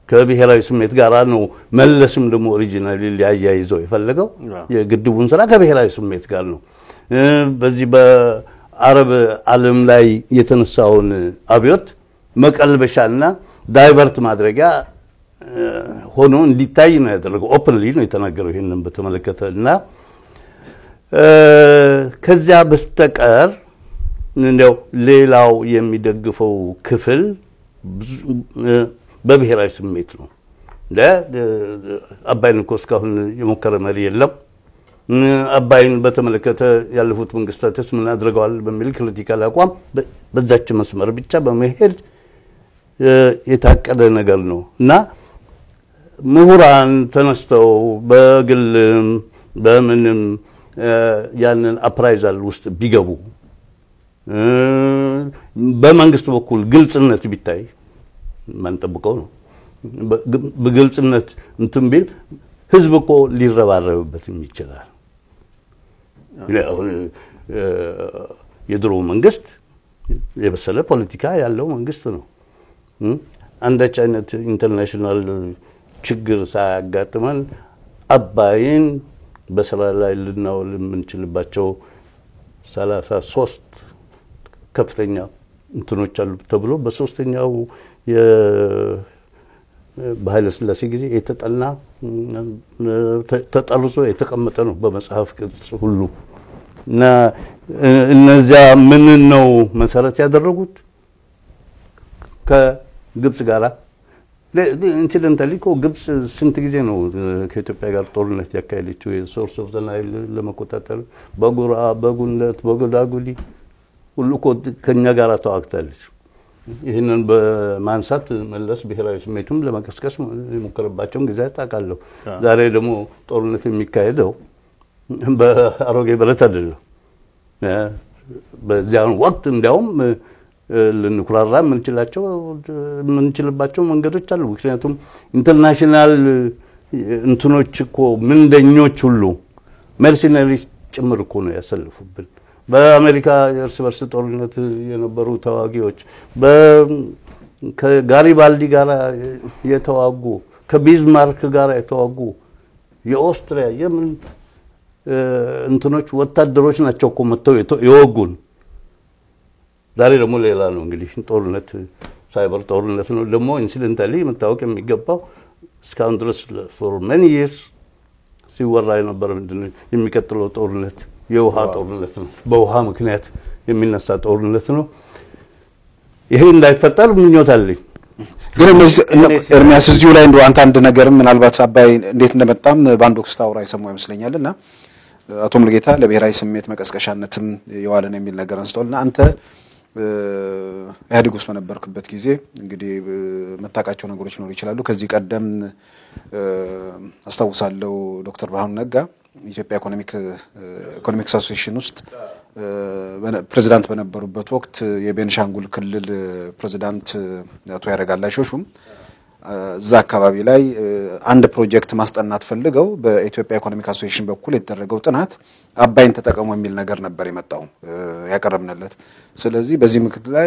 ከብሔራዊ ስሜት ጋር ነው። መለስም ደግሞ originally ሊያያይዘው የፈለገው የግድቡን ስራ ከብሔራዊ ስሜት ጋር ነው። በዚህ በአረብ ዓለም ላይ የተነሳውን አብዮት መቀልበሻና divert ማድረጊያ ሆኖ እንዲታይ ነው ያደረገው። Openly ነው የተናገረው ይሄንን በተመለከተ። እና ከዚያ በስተቀር እንደው ሌላው የሚደግፈው ክፍል በብሔራዊ ስሜት ነው። አባይን እኮ እስካሁን የሞከረ መሪ የለም። አባይን በተመለከተ ያለፉት መንግስታትስ ምን አድርገዋል በሚል critical አቋም በዛች መስመር ብቻ በመሄድ የታቀደ ነገር ነው። እና ምሁራን ተነስተው በግልም በምንም ያንን appraisal ውስጥ ቢገቡ፣ በመንግስት በኩል ግልጽነት ቢታይ፣ ማንጠብቀው ነው፣ በግልጽነት እንትን ቢል ህዝብ እኮ ሊረባረብበትም ይችላል። አሁን የድሮ መንግስት የበሰለ ፖለቲካ ያለው መንግስት ነው። አንዳች አይነት international ችግር ሳያጋጥመን አባይን በስራ ላይ ልናውል የምንችልባቸው 33 ከፍተኛ እንትኖች አሉ ተብሎ በሶስተኛው በኃይለ ሥላሴ ጊዜ የተጠና፣ ተጠርዞ የተቀመጠ ነው በመጽሐፍ ቅጽ ሁሉ። እና እነዚያ ምን ነው መሰረት ያደረጉት? ከግብጽ ጋራ incidentally እኮ ግብጽ ስንት ጊዜ ነው ከኢትዮጵያ ጋር ጦርነት ያካሄደችው? የ source of the Nile ለመቆጣጠር በጉራ፣ በጉነት፣ በጎዳጉዲ ሁሉ እኮ ከኛ ጋር ተዋግታለች። ይህንን በማንሳት መለስ ብሔራዊ ስሜቱም ለመቀስቀስ የሞከረባቸውን ጊዜ ታውቃለሁ። ዛሬ ደግሞ ጦርነት የሚካሄደው በአሮጌ ብረት አይደለም። በዚያን ወቅት እንዲያውም ልንኩራራ የምንችልባቸው መንገዶች አሉ። ምክንያቱም international እንትኖች እኮ ምንደኞች ሁሉ mercenaries ጭምር እኮ ነው ያሰልፉብን። በአሜሪካ የእርስ በርስ ጦርነት የነበሩ ተዋጊዎች፣ ከጋሪባልዲ ጋር የተዋጉ፣ ከቢዝማርክ ጋር የተዋጉ የኦስትሪያ የምን እንትኖች ወታደሮች ናቸው እኮ መጥተው የወጉን። ዛሬ ደግሞ ሌላ ነው እንግዲህ ጦርነት፣ ሳይበር ጦርነት ነው። ደግሞ incidentally መታወቅ የሚገባው እስካሁን ድረስ for many years ሲወራ የነበረ ምንድን ነው? የሚቀጥለው ጦርነት የውሃ ጦርነት ነው። በውሃ ምክንያት የሚነሳ ጦርነት ነው። ይሄ እንዳይፈጠር ምኞት አለኝ። ግን እነዚህ ኤርሚያስ፣ እዚሁ ላይ እንደው አንተ አንድ ነገርም ምናልባት አባይ እንዴት እንደመጣም በአንድ ወቅት ስታወራ የሰማሁ ይመስለኛል። እና አቶ ሙሉጌታ ለብሔራዊ ስሜት መቀስቀሻነትም የዋለ ነው የሚል ነገር አንስተዋል። እና አንተ ኢህአዴግ ውስጥ በነበርክበት ጊዜ እንግዲህ መታቃቸው ነገሮች ሊኖሩ ይችላሉ። ከዚህ ቀደም አስታውሳለሁ ዶክተር ብርሃኑ ነጋ ኢትዮጵያ Economics Association ውስጥ ፕሬዚዳንት በነበሩበት ወቅት የቤንሻንጉል ክልል ፕሬዚዳንት አቶ ያረጋል አይሾሹም እዛ አካባቢ ላይ አንድ ፕሮጀክት ማስጠናት ፈልገው በኢትዮጵያ Economic Association በኩል የተደረገው ጥናት አባይን ተጠቀሙ የሚል ነገር ነበር የመጣው ያቀረብንለት። ስለዚህ በዚህ ምክንያት ላይ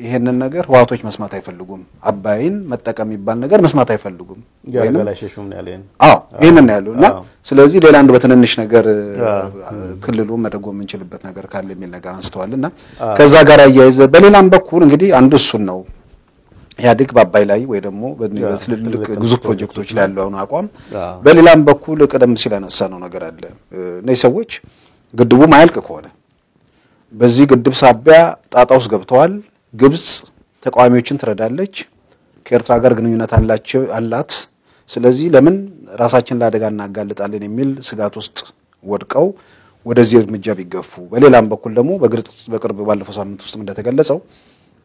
ይሄንን ነገር ህወሓቶች መስማት አይፈልጉም። አባይን መጠቀም የሚባል ነገር መስማት አይፈልጉም። ያረጋል አይሸሹም ነው ያለው። አዎ፣ ይሄንን ነው ያለው። እና ስለዚህ ሌላ አንዱ በትንንሽ ነገር ክልሉ መደጎም የምንችልበት ነገር ካለ የሚል ነገር አንስተዋል። እና ከዛ ጋር አያይዘ በሌላም በኩል እንግዲህ አንዱ እሱን ነው፣ ኢህአዴግ በአባይ ላይ ወይ ደግሞ በትልልቅ ግዙፍ ፕሮጀክቶች ላይ ያለውን አቋም፣ በሌላም በኩል ቀደም ሲል ያነሳነው ነገር አለ። እነዚህ ሰዎች ግድቡ ማያልቅ ከሆነ በዚህ ግድብ ሳቢያ ጣጣ ውስጥ ገብተዋል። ግብጽ ተቃዋሚዎችን ትረዳለች፣ ከኤርትራ ጋር ግንኙነት አላቸው አላት። ስለዚህ ለምን ራሳችን ለአደጋ እናጋልጣለን የሚል ስጋት ውስጥ ወድቀው ወደዚህ እርምጃ ቢገፉ፣ በሌላም በኩል ደግሞ በግልጽ በቅርብ ባለፈው ሳምንት ውስጥም እንደተገለጸው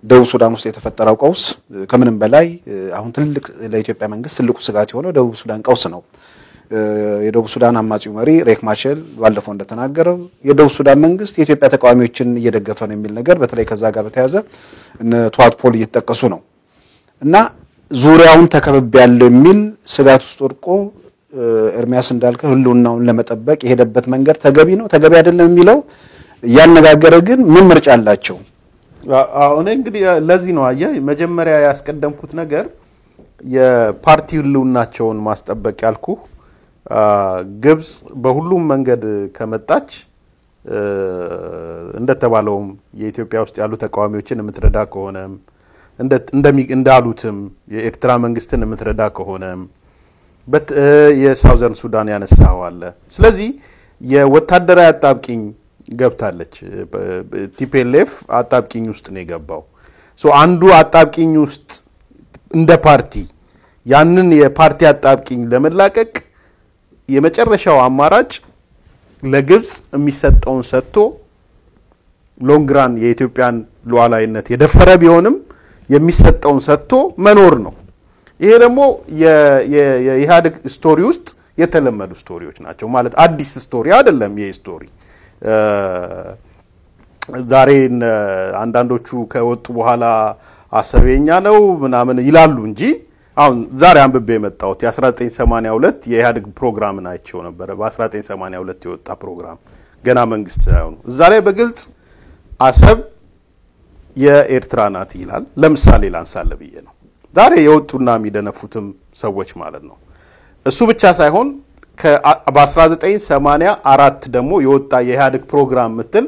ደቡብ ሱዳን ውስጥ የተፈጠረው ቀውስ ከምንም በላይ አሁን ትልቅ ለኢትዮጵያ መንግስት ትልቁ ስጋት የሆነው ደቡብ ሱዳን ቀውስ ነው። የደቡብ ሱዳን አማጺው መሪ ሪክ ማቻር ባለፈው እንደተናገረው የደቡብ ሱዳን መንግስት የኢትዮጵያ ተቃዋሚዎችን እየደገፈ ነው የሚል ነገር፣ በተለይ ከዛ ጋር በተያያዘ እነ ቱዋት ፖል እየተጠቀሱ ነው። እና ዙሪያውን ተከብቤ ያለው የሚል ስጋት ውስጥ ወድቆ ኤርሚያስ እንዳልከው ህልውናውን ለመጠበቅ የሄደበት መንገድ ተገቢ ነው ተገቢ አይደለም የሚለው እያነጋገረ፣ ግን ምን ምርጫ አላቸው? አዎ፣ እኔ እንግዲህ ለዚህ ነው አየህ መጀመሪያ ያስቀደምኩት ነገር የፓርቲ ህልውናቸውን ማስጠበቅ ያልኩ። ግብጽ በሁሉም መንገድ ከመጣች፣ እንደተባለውም የኢትዮጵያ ውስጥ ያሉ ተቃዋሚዎችን የምትረዳ ከሆነም እንዳሉትም የኤርትራ መንግስትን የምትረዳ ከሆነም የ Southern Sudan ያነሳው አለ። ስለዚህ የወታደራዊ አጣብቂኝ ገብታለች። TPLF አጣብቂኝ ውስጥ ነው የገባው። So አንዱ አጣብቂኝ ውስጥ እንደ ፓርቲ ያንን የፓርቲ አጣብቂኝ ለመላቀቅ የመጨረሻው አማራጭ ለግብጽ የሚሰጠውን ሰጥቶ long run የኢትዮጵያን ሉዓላዊነት የደፈረ ቢሆንም የሚሰጠውን ሰጥቶ መኖር ነው። ይሄ ደግሞ የኢህአዴግ story ውስጥ የተለመዱ story ዎች ናቸው። ማለት አዲስ story አይደለም። ይሄ story ዛሬ አንዳንዶቹ ከወጡ በኋላ አሰብ የኛ ነው ምናምን ይላሉ እንጂ አሁን ዛሬ አንብቤ የመጣሁት የ1982 የኢህአዴግ ፕሮግራምን አይቼው ነበረ። በ1982 የወጣ ፕሮግራም ገና መንግስት ሳይሆኑ እዛ ላይ በግልጽ አሰብ የኤርትራ ናት ይላል። ለምሳሌ ላንሳለ ብዬ ነው። ዛሬ የወጡና የሚደነፉትም ሰዎች ማለት ነው። እሱ ብቻ ሳይሆን በ1984 ደግሞ የወጣ የኢህአዴግ ፕሮግራም ምትል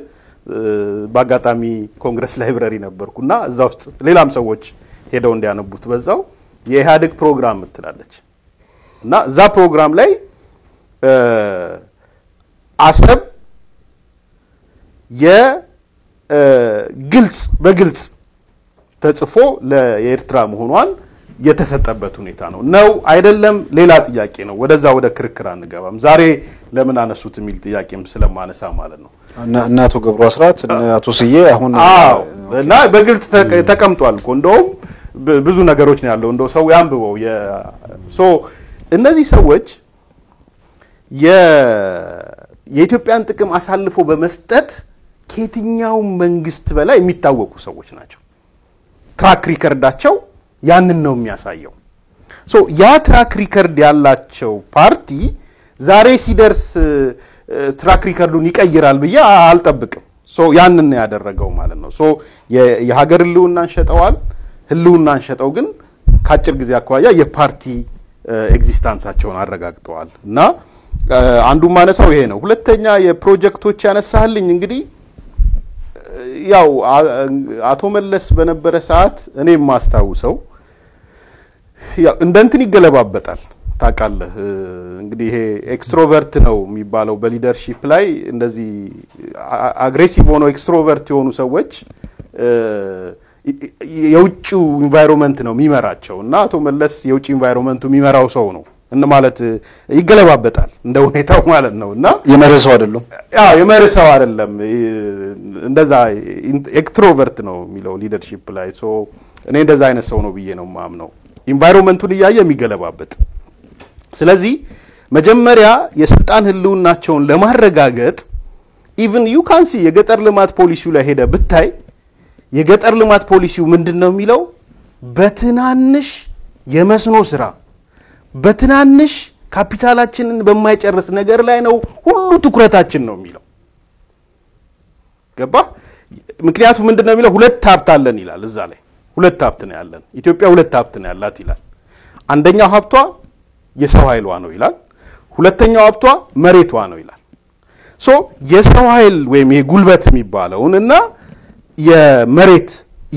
በአጋጣሚ Congress Library ነበርኩና እዛ ውስጥ ሌላም ሰዎች ሄደው እንዲያነቡት በዛው የኢህአዴግ ፕሮግራም ምትላለች እና እዛ ፕሮግራም ላይ አሰብ የግልጽ በግልጽ ተጽፎ ለኤርትራ መሆኗን የተሰጠበት ሁኔታ ነው። ነው አይደለም ሌላ ጥያቄ ነው። ወደዛ ወደ ክርክር አንገባም። ዛሬ ለምን አነሱት የሚል ጥያቄም ስለማነሳ ማለት ነው። እና አቶ ገብሩ አስራት እና አቶ ስዬ አሁን አዎ፣ እና በግልጽ ተቀምጧል እኮ እንደውም ብዙ ነገሮች ነው ያለው። እንደው ሰው ያንብበው። So እነዚህ ሰዎች የኢትዮጵያን ጥቅም አሳልፎ በመስጠት ከየትኛው መንግስት በላይ የሚታወቁ ሰዎች ናቸው። Track record ኣቸው ያንን ነው የሚያሳየው። So ያ track record ያላቸው ፓርቲ ዛሬ ሲደርስ track record ኡን ይቀይራል ብዬ አልጠብቅም። So ያንን ነው ያደረገው ማለት ነው። So የሀገር ህልውናን ሸጠዋል። ህልውናን ሸጠው ግን ከአጭር ጊዜ አኳያ የፓርቲ existence ኣቸውን አረጋግጠዋል። እና አንዱ ማነሳው ይሄ ነው። ሁለተኛ የፕሮጀክቶች ያነሳህልኝ እንግዲህ ያው አቶ መለስ በነበረ ሰዓት እኔ የማስታውሰው ያው እንደ እንትን ይገለባበጣል ታውቃለህ። እንግዲህ ይሄ extrovert ነው የሚባለው በ leadership ላይ እንደዚህ aggressive ሆነው extrovert የሆኑ ሰዎች የውጭው environment ነው የሚመራቸው እና አቶ መለስ የውጭ environment ኡ የሚመራው ሰው ነው እና ማለት ይገለባበጣል እንደ ሁኔታው ማለት ነው። እና የመርህ ሰው አይደሉም። ያው የመርህ ሰው አይደለም። እንደዛ extrovert ነው የሚለው leadership ላይ። So እኔ እንደዛ አይነት ሰው ነው ብዬ ነው የማምነው፣ environment ኡን እያየ የሚገለባበጥ። ስለዚህ መጀመሪያ የስልጣን ህልውናቸውን ለማረጋገጥ even you can see የገጠር ልማት ፖሊሲው ላይ ሄደ ብታይ የገጠር ልማት ፖሊሲው ምንድን ነው የሚለው? በትናንሽ የመስኖ ስራ በትናንሽ ካፒታላችንን በማይጨርስ ነገር ላይ ነው ሁሉ ትኩረታችን ነው የሚለው። ገባ? ምክንያቱ ምንድን ነው የሚለው? ሁለት ሀብት አለን ይላል እዛ ላይ። ሁለት ሀብት ነው ያለን ኢትዮጵያ፣ ሁለት ሀብት ነው ያላት ይላል። አንደኛው ሀብቷ የሰው ኃይሏ ነው ይላል። ሁለተኛው ሀብቷ መሬቷ ነው ይላል። So የሰው ኃይል ወይም ይሄ ጉልበት የሚባለውን እና የመሬት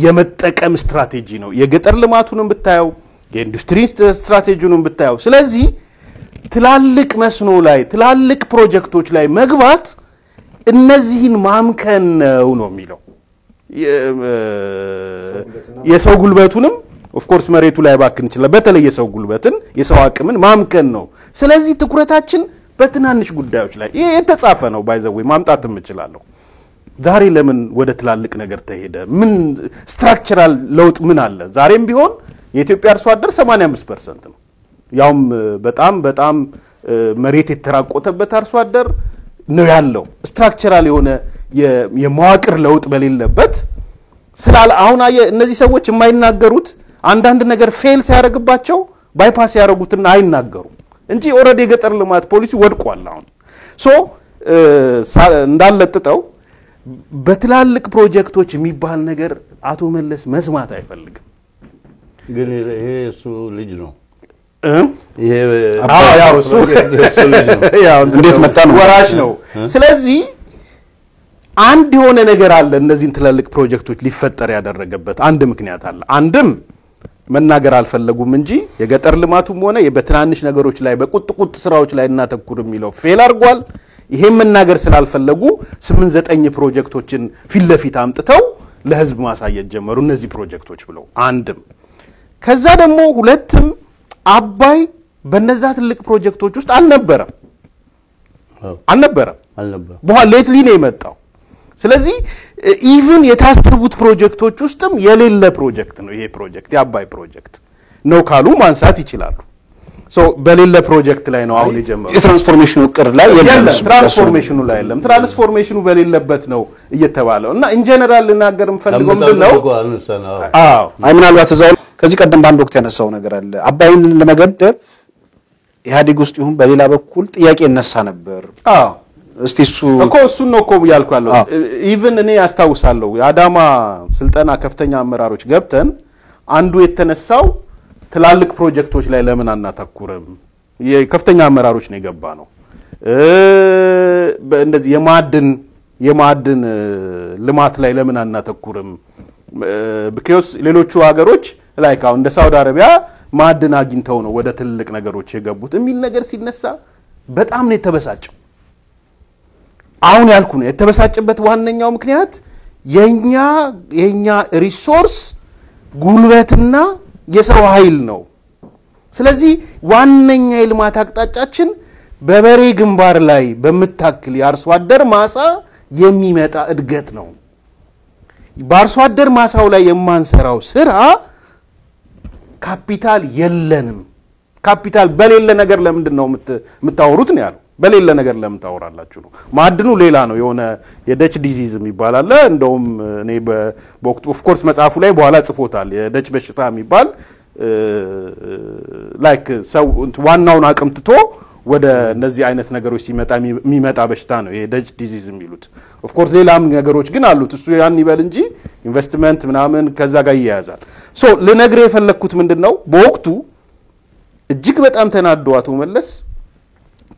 የመጠቀም ስትራቴጂ ነው። የገጠር ልማቱንም ብታየው የኢንዱስትሪ ስትራቴጂውንም ብታየው። ስለዚህ ትላልቅ መስኖ ላይ ትላልቅ ፕሮጀክቶች ላይ መግባት እነዚህን ማምከን ነው ነው የሚለው። የሰው ጉልበቱንም of course መሬቱ ላይ ባክን ይችላል። በተለይ የሰው ጉልበትን የሰው አቅምን ማምከን ነው። ስለዚህ ትኩረታችን በትናንሽ ጉዳዮች ላይ ይሄ የተጻፈ ነው። By the way ማምጣትም እችላለሁ። ዛሬ ለምን ወደ ትላልቅ ነገር ተሄደ? ምን structural ለውጥ ምን አለ? ዛሬም ቢሆን የኢትዮጵያ አርሶ አደር 85% ነው። ያውም በጣም በጣም መሬት የተራቆተበት አርሶ አደር ነው ያለው። Structural የሆነ የመዋቅር ለውጥ በሌለበት ስላለ አሁን አየህ እነዚህ ሰዎች የማይናገሩት አንዳንድ ነገር fail ሲያደርግባቸው bypass ያደርጉትና አይናገሩም እንጂ already የገጠር ልማት ፖሊሲ ወድቋል። አሁን so እንዳለጥጠው በትላልቅ ፕሮጀክቶች የሚባል ነገር አቶ መለስ መስማት አይፈልግም። ግን ይሄ እሱ ልጅ ነው። ይሄ ያው እሱ የእሱ ልጅ ነው። ያው እንዴት መጣ ነው? ወራሽ ነው። ስለዚህ አንድ የሆነ ነገር አለ። እነዚህን ትላልቅ ፕሮጀክቶች ሊፈጠር ያደረገበት አንድ ምክንያት አለ። አንድም መናገር አልፈለጉም እንጂ የገጠር ልማቱም ሆነ በትናንሽ ነገሮች ላይ በቁጥቁጥ ስራዎች ላይ እናተኩር የሚለው fail አድርጓል። ይሄን መናገር ስላልፈለጉ 8 9 ፕሮጀክቶችን ፊት ለፊት አምጥተው ለህዝብ ማሳየት ጀመሩ፣ እነዚህ ፕሮጀክቶች ብለው። አንድም ከዛ ደግሞ ሁለትም አባይ በነዛ ትልቅ ፕሮጀክቶች ውስጥ አልነበረም አልነበረም። በኋላ lately ነው የመጣው። ስለዚህ even የታሰቡት ፕሮጀክቶች ውስጥም የሌለ ፕሮጀክት ነው ይሄ ፕሮጀክት፣ የአባይ ፕሮጀክት ነው ካሉ ማንሳት ይችላሉ። So በሌለ ፕሮጀክት ላይ ነው አሁን የጀመሩት። የ transformation ኑ እቅድ ላይ የለም፣ transformation ኑ ላይ የለም። Transformation ኑ በሌለበት ነው እየተባለው እና in general ልናገር የምፈልገው ምንድን ነው? አዎ። አይ፣ ምናልባት እዛው ከዚህ ቀደም በአንድ ወቅት ያነሳው ነገር አለ። አባይን ለመገደብ ኢህአዴግ ውስጥ ይሁን በሌላ በኩል ጥያቄ ይነሳ ነበር። አዎ። እስቲ እሱ እኮ እሱን ነው እኮ እያልኩ ያለው። Even እኔ ያስታውሳለሁ፣ የአዳማ ስልጠና ከፍተኛ አመራሮች ገብተን አንዱ የተነሳው ትላልቅ ፕሮጀክቶች ላይ ለምን አናተኩርም? የከፍተኛ አመራሮች ነው የገባ ነው። እንደዚህ የማዕድን ልማት ላይ ለምን አናተኩርም? Because ሌሎቹ ሀገሮች like አሁን እንደ ሳውዲ አረቢያ ማዕድን አግኝተው ነው ወደ ትልልቅ ነገሮች የገቡት የሚል ነገር ሲነሳ በጣም ነው የተበሳጨው። አሁን ያልኩ ነው፣ የተበሳጨበት ዋነኛው ምክንያት የኛ resource ጉልበትና የሰው ኃይል ነው። ስለዚህ ዋነኛ የልማት አቅጣጫችን በበሬ ግንባር ላይ በምታክል የአርሶ አደር ማሳ የሚመጣ እድገት ነው። በአርሶ አደር ማሳው ላይ የማንሰራው ስራ ካፒታል የለንም። ካፒታል በሌለ ነገር ለምንድን ነው የምታወሩት ነው ያለው። በሌለ ነገር ለምን ታወራላችሁ ነው። ማዕድኑ ሌላ ነው። የሆነ የ Dutch disease የሚባል አለ። እንደውም እኔ በወቅቱ፣ of course መጽሐፉ ላይ በኋላ ጽፎታል። የደች በሽታ የሚባል like ሰው ዋናውን አቅም ትቶ ወደ እነዚህ አይነት ነገሮች ሲመጣ የሚመጣ በሽታ ነው የ Dutch disease የሚሉት። Of course ሌላም ነገሮች ግን አሉት። እሱ ያን ይበል እንጂ ኢንቨስትመንት ምናምን ከዛ ጋር ይያያዛል። So ልነግርህ የፈለግኩት ምንድን ነው፣ በወቅቱ እጅግ በጣም ተናዶ አቶ መለስ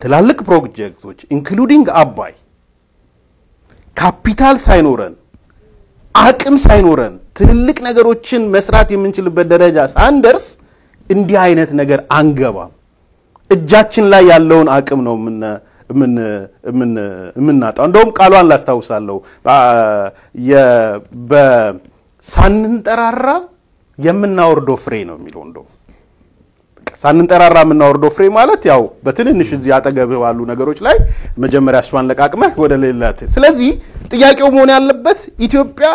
ትላልቅ ፕሮጀክቶች including አባይ ካፒታል ሳይኖረን፣ አቅም ሳይኖረን፣ ትልልቅ ነገሮችን መስራት የምንችልበት ደረጃ ሳንደርስ እንዲህ አይነት ነገር አንገባም። እጃችን ላይ ያለውን አቅም ነው የምናጣው። እንደውም ቃሏን ላስታውሳለሁ፣ ሳንንጠራራ የምናወርደው ፍሬ ነው የሚለው። እንደውም ሳንንጠራራ የምናወርደው ፍሬ ማለት ያው በትንንሽ እዚህ አጠገብህ ባሉ ነገሮች ላይ መጀመሪያ እሷን ለቃቅመህ ወደ ሌላ። ስለዚህ ጥያቄው መሆን ያለበት ኢትዮጵያ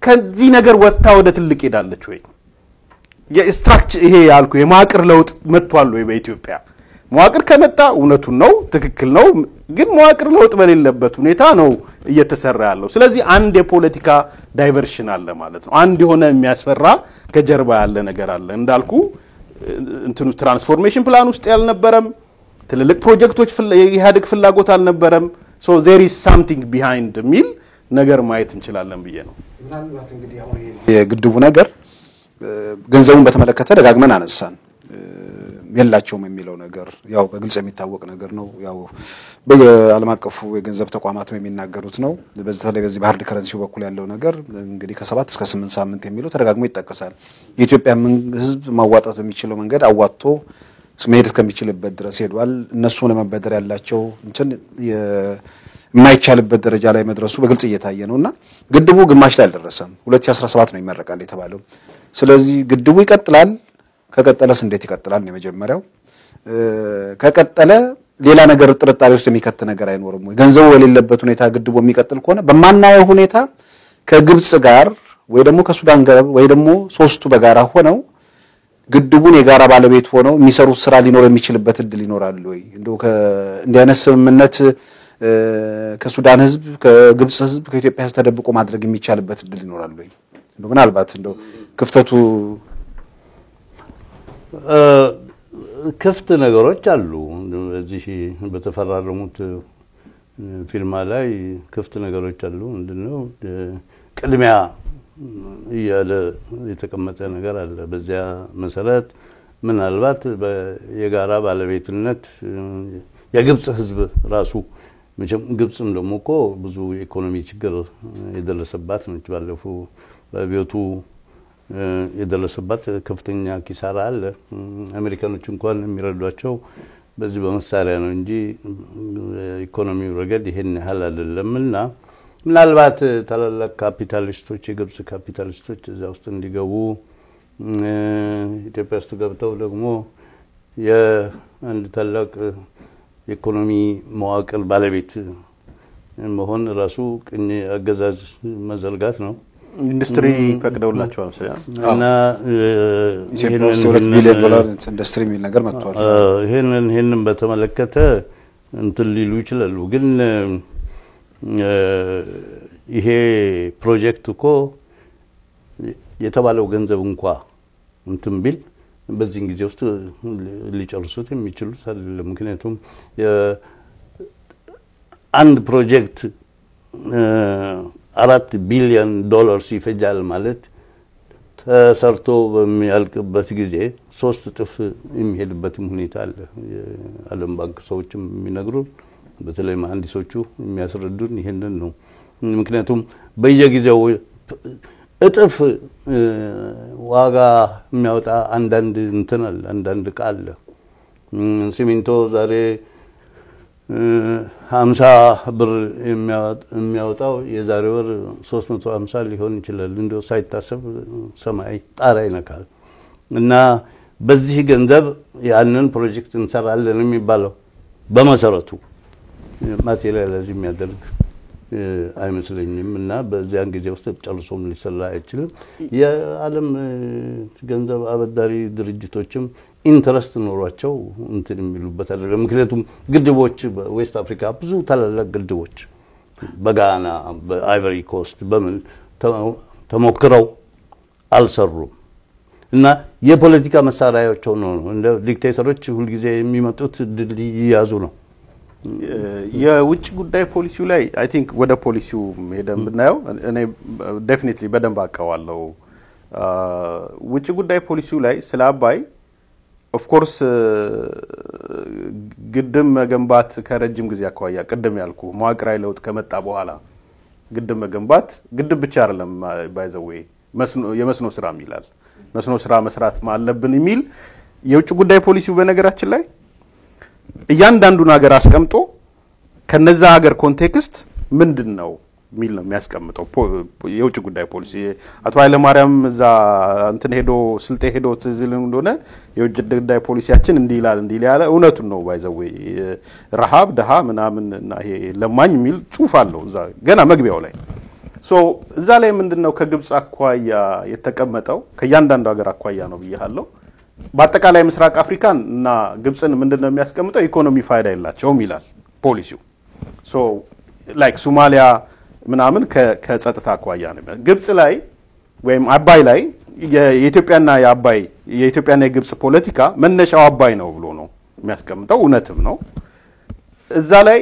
ከዚህ ነገር ወጥታ ወደ ትልቅ ሄዳለች ወይ? የ structure ይሄ ያልኩ የመዋቅር ለውጥ መጥቷል ወይ በኢትዮጵያ? መዋቅር ከመጣ እውነቱን ነው፣ ትክክል ነው። ግን መዋቅር ለውጥ በሌለበት ሁኔታ ነው እየተሰራ ያለው። ስለዚህ አንድ የፖለቲካ diversion አለ ማለት ነው። አንድ የሆነ የሚያስፈራ ከጀርባ ያለ ነገር አለ። እንዳልኩ እንትኑ transformation plan ውስጥ ያልነበረም፣ ትልልቅ ፕሮጀክቶች የኢህአዴግ ፍላጎት አልነበረም። So there is something behind የሚል ነገር ማየት እንችላለን ብዬ ነው። ምናልባት እንግዲህ አሁን የግድቡ ነገር ገንዘቡን በተመለከተ ደጋግመን አነሳን። የላቸውም የሚለው ነገር ያው በግልጽ የሚታወቅ ነገር ነው። ያው በዓለም አቀፉ የገንዘብ ተቋማትም የሚናገሩት ነው። በተለይ በዚህ በ hard currency ው በኩል ያለው ነገር እንግዲህ ከ7 እስከ 8 ሳምንት የሚለው ተደጋግሞ ይጠቀሳል። የኢትዮጵያ ሕዝብ ማዋጣት የሚችለው መንገድ አዋጥቶ መሄድ እስከሚችልበት ድረስ ሄዷል። እነሱም ለመበደር ያላቸው እንትን የማይቻልበት ደረጃ ላይ መድረሱ በግልጽ እየታየ ነው እና ግድቡ ግማሽ ላይ አልደረሰም። 2017 ነው ይመረቃል የተባለው። ስለዚህ ግድቡ ይቀጥላል። ከቀጠለስ እንዴት ይቀጥላል ነው የመጀመሪያው። ከቀጠለ ሌላ ነገር ጥርጣሬ ውስጥ የሚከት ነገር አይኖርም ወይ? ገንዘቡ በሌለበት ሁኔታ ግድቡ የሚቀጥል ከሆነ በማናየው ሁኔታ ከግብጽ ጋር ወይ ደግሞ ከሱዳን ጋር ወይ ደግሞ ሶስቱ በጋራ ሆነው ግድቡን የጋራ ባለቤት ሆነው የሚሰሩት ስራ ሊኖር የሚችልበት እድል ይኖራል ወይ? እንደው እንዲህ አይነት ስምምነት ከሱዳን ህዝብ፣ ከግብጽ ህዝብ፣ ከኢትዮጵያ ህዝብ ተደብቆ ማድረግ የሚቻልበት እድል ይኖራል ወይ? እንደው ምናልባት እንደው ክፍተቱ ክፍት ነገሮች አሉ። በዚህ በተፈራረሙት ፊርማ ላይ ክፍት ነገሮች አሉ። ምንድነው፣ ቅድሚያ እያለ የተቀመጠ ነገር አለ። በዚያ መሰረት ምናልባት የጋራ ባለቤትነት የግብጽ ህዝብ ራሱ መቼም ግብጽም ደግሞ እኮ ብዙ የኢኮኖሚ ችግር የደረሰባት ነች። ባለፈው በአብዮቱ የደረሰባት ከፍተኛ ኪሳራ አለ። አሜሪካኖች እንኳን የሚረዷቸው በዚህ በመሳሪያ ነው እንጂ ኢኮኖሚው ረገድ ይሄን ያህል አይደለም። እና ምናልባት ታላላቅ ካፒታሊስቶች፣ የግብጽ ካፒታሊስቶች እዚያ ውስጥ እንዲገቡ፣ ኢትዮጵያ ውስጥ ገብተው ደግሞ የአንድ ታላቅ የኢኮኖሚ መዋቅር ባለቤት መሆን ራሱ ቅኝ አገዛዝ መዘርጋት ነው። ኢንዱስትሪ ፈቅደውላቸዋል መሰለኝ። እና ኢትዮጵያ ውስጥ የ2 ቢሊዮን ዶላር ኢንዱስትሪ የሚል ነገር መጥቷል። ይሄንን በተመለከተ እንትን ሊሉ ይችላሉ። ግን ይሄ ፕሮጀክት እኮ የተባለው ገንዘብ እንኳ እንትን ቢል በዚህን ጊዜ ውስጥ ሊጨርሱት የሚችሉት አይደለም። ምክንያቱም አንድ ፕሮጀክት 4 ቢሊዮን ዶላርስ ይፈጃል ማለት ተሰርቶ በሚያልቅበት ጊዜ 3 እጥፍ የሚሄድበትም ሁኔታ አለ። የዓለም ባንክ ሰዎችም የሚነግሩን፣ በተለይ መሀንዲሶቹ የሚያስረዱን ይሄንን ነው። ምክንያቱም በየጊዜው እጥፍ ዋጋ የሚያወጣ አንዳንድ እንትን አለ፣ አንዳንድ እቃ አለ። ሲሚንቶ ዛሬ 50 ብር የሚያወጣው የዛሬ ወር 350 ሊሆን ይችላል። እንዲያው ሳይታሰብ ሰማይ ጣራ ይነካል። እና በዚህ ገንዘብ ያንን ፕሮጀክት እንሰራለን የሚባለው በመሰረቱ materialize የሚያደርግ አይመስለኝም። እና በዚያን ጊዜ ውስጥ ጨርሶም ሊሰራ አይችልም። የዓለም ገንዘብ አበዳሪ ድርጅቶችም interest ኖሯቸው እንትን የሚሉበት አይደለም። ምክንያቱም ግድቦች በ West Africa ብዙ ታላላቅ ግድቦች በጋና፣ በአይቨሪ ኮስት፣ በምን ተሞክረው አልሰሩም። እና የፖለቲካ መሳሪያዎች ሆነው ነው፣ እንደ ዲክቴተሮች ሁልጊዜ የሚመጡት ድልድይ ይያዙ ነው። የውጭ ጉዳይ ፖሊሲው ላይ I think ወደ ፖሊሲው ሄደን ብናየው እኔ definitely በደንብ አውቀዋለሁ። ውጭ ጉዳይ ፖሊሲው ላይ ስለ አባይ of course ግድብ መገንባት ከረጅም ጊዜ አኳያ፣ ቅድም ያልኩ መዋቅራዊ ለውጥ ከመጣ በኋላ ግድብ መገንባት፣ ግድብ ብቻ አይደለም by the way፣ የመስኖ ስራም ይላል። መስኖ ስራ መስራት አለብን የሚል የውጭ ጉዳይ ፖሊሲው በነገራችን ላይ እያንዳንዱን ሀገር አስቀምጦ ከነዛ ሀገር context ምንድን ነው የሚል ነው የሚያስቀምጠው የውጭ ጉዳይ ፖሊሲ። አቶ ኃይለማርያም እዛ እንትን ሄዶ፣ ስልጤ ሄዶ ትዝ ይልህ እንደሆነ የውጭ ጉዳይ ፖሊሲያችን እንዲህ ይላል እንዲህ ይላል። እውነቱን ነው by the way፣ ረሃብ፣ ድሃ ምናምን እና ይሄ ለማኝ የሚል ጽሁፍ አለው እዛ ገና መግቢያው ላይ። So እዛ ላይ ምንድን ነው ከግብጽ አኳያ የተቀመጠው? ከእያንዳንዱ ሀገር አኳያ ነው ብያለሁ። በአጠቃላይ ምስራቅ አፍሪካን እና ግብጽን ምንድን ነው የሚያስቀምጠው? ኢኮኖሚ ፋይዳ የላቸውም ይላል ፖሊሲው። So like ሶማሊያ ምናምን ከጸጥታ አኳያ ነው። ግብጽ ላይ ወይም አባይ ላይ የኢትዮጵያና የአባይ የኢትዮጵያና የግብጽ ፖለቲካ መነሻው አባይ ነው ብሎ ነው የሚያስቀምጠው። እውነትም ነው። እዛ ላይ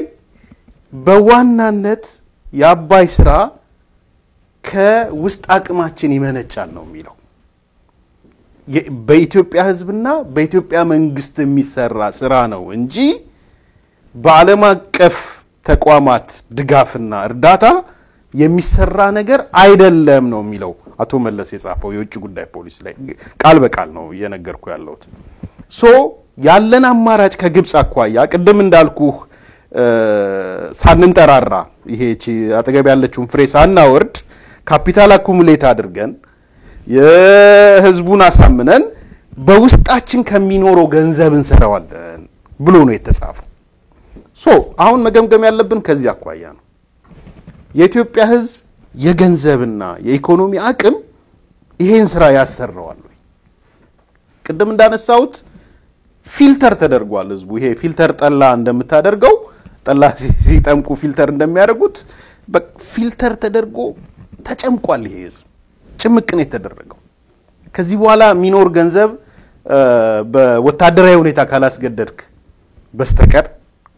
በዋናነት የአባይ ስራ ከውስጥ አቅማችን ይመነጫል ነው የሚለው። በኢትዮጵያ ሕዝብና በኢትዮጵያ መንግስት የሚሰራ ስራ ነው እንጂ በዓለም አቀፍ ተቋማት ድጋፍና እርዳታ የሚሰራ ነገር አይደለም ነው የሚለው አቶ መለስ የጻፈው የውጭ ጉዳይ ፖሊሲ ላይ፣ ቃል በቃል ነው እየነገርኩ ያለሁት። So ያለን አማራጭ ከግብጽ አኳያ ቅድም እንዳልኩህ ሳንንጠራራ፣ ይሄ አጠገብ ያለችውን ፍሬ ሳናወርድ፣ capital accumulate አድርገን፣ የህዝቡን አሳምነን፣ በውስጣችን ከሚኖረው ገንዘብ እንሰራዋለን ብሎ ነው የተጻፈው። So አሁን መገምገም ያለብን ከዚህ አኳያ ነው። የኢትዮጵያ ህዝብ የገንዘብና የኢኮኖሚ አቅም ይሄን ስራ ያሰራዋል ወይ? ቅድም እንዳነሳሁት filter ተደርጓል ህዝቡ። ይሄ filter ጠላ እንደምታደርገው፣ ጠላ ሲጠምቁ filter እንደሚያደርጉት filter ተደርጎ ተጨምቋል። ይሄ ህዝብ ጭምቅ ነው የተደረገው። ከዚህ በኋላ የሚኖር ገንዘብ በወታደራዊ ሁኔታ ካላስገደድክ በስተቀር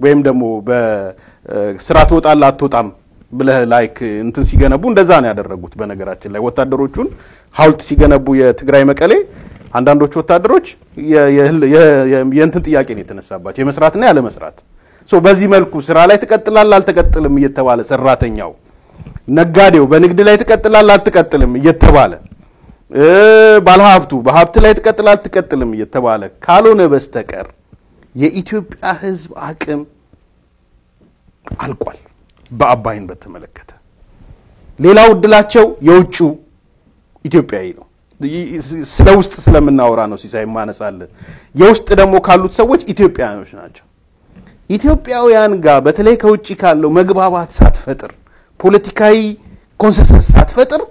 ወይም ደግሞ በስራ ትወጣለህ አትወጣም ብለህ like እንትን ሲገነቡ እንደዛ ነው ያደረጉት። በነገራችን ላይ ወታደሮቹን ሐውልት ሲገነቡ የትግራይ መቀሌ አንዳንዶቹ ወታደሮች የእንትን ጥያቄ ነው የተነሳባቸው፣ የመስራትና ያለመስራት። So በዚህ መልኩ ስራ ላይ ትቀጥላለህ አልተቀጥልም እየተባለ ሰራተኛው፣ ነጋዴው በንግድ ላይ ትቀጥላለህ አልትቀጥልም እየተባለ፣ ባለሀብቱ በሀብት ላይ ትቀጥላለህ አልትቀጥልም እየተባለ ካልሆነ በስተቀር የኢትዮጵያ ሕዝብ አቅም አልቋል። በአባይን በተመለከተ ሌላው እድላቸው የውጭው ኢትዮጵያዊ ነው። ስለ ውስጥ ስለምናወራ ነው ሲሳይ ማነሳለን። የውስጥ ደግሞ ካሉት ሰዎች ኢትዮጵያውያኖች ናቸው። ኢትዮጵያውያን ጋር በተለይ ከውጭ ካለው መግባባት ሳትፈጥር፣ ፖለቲካዊ consensus ሳትፈጥር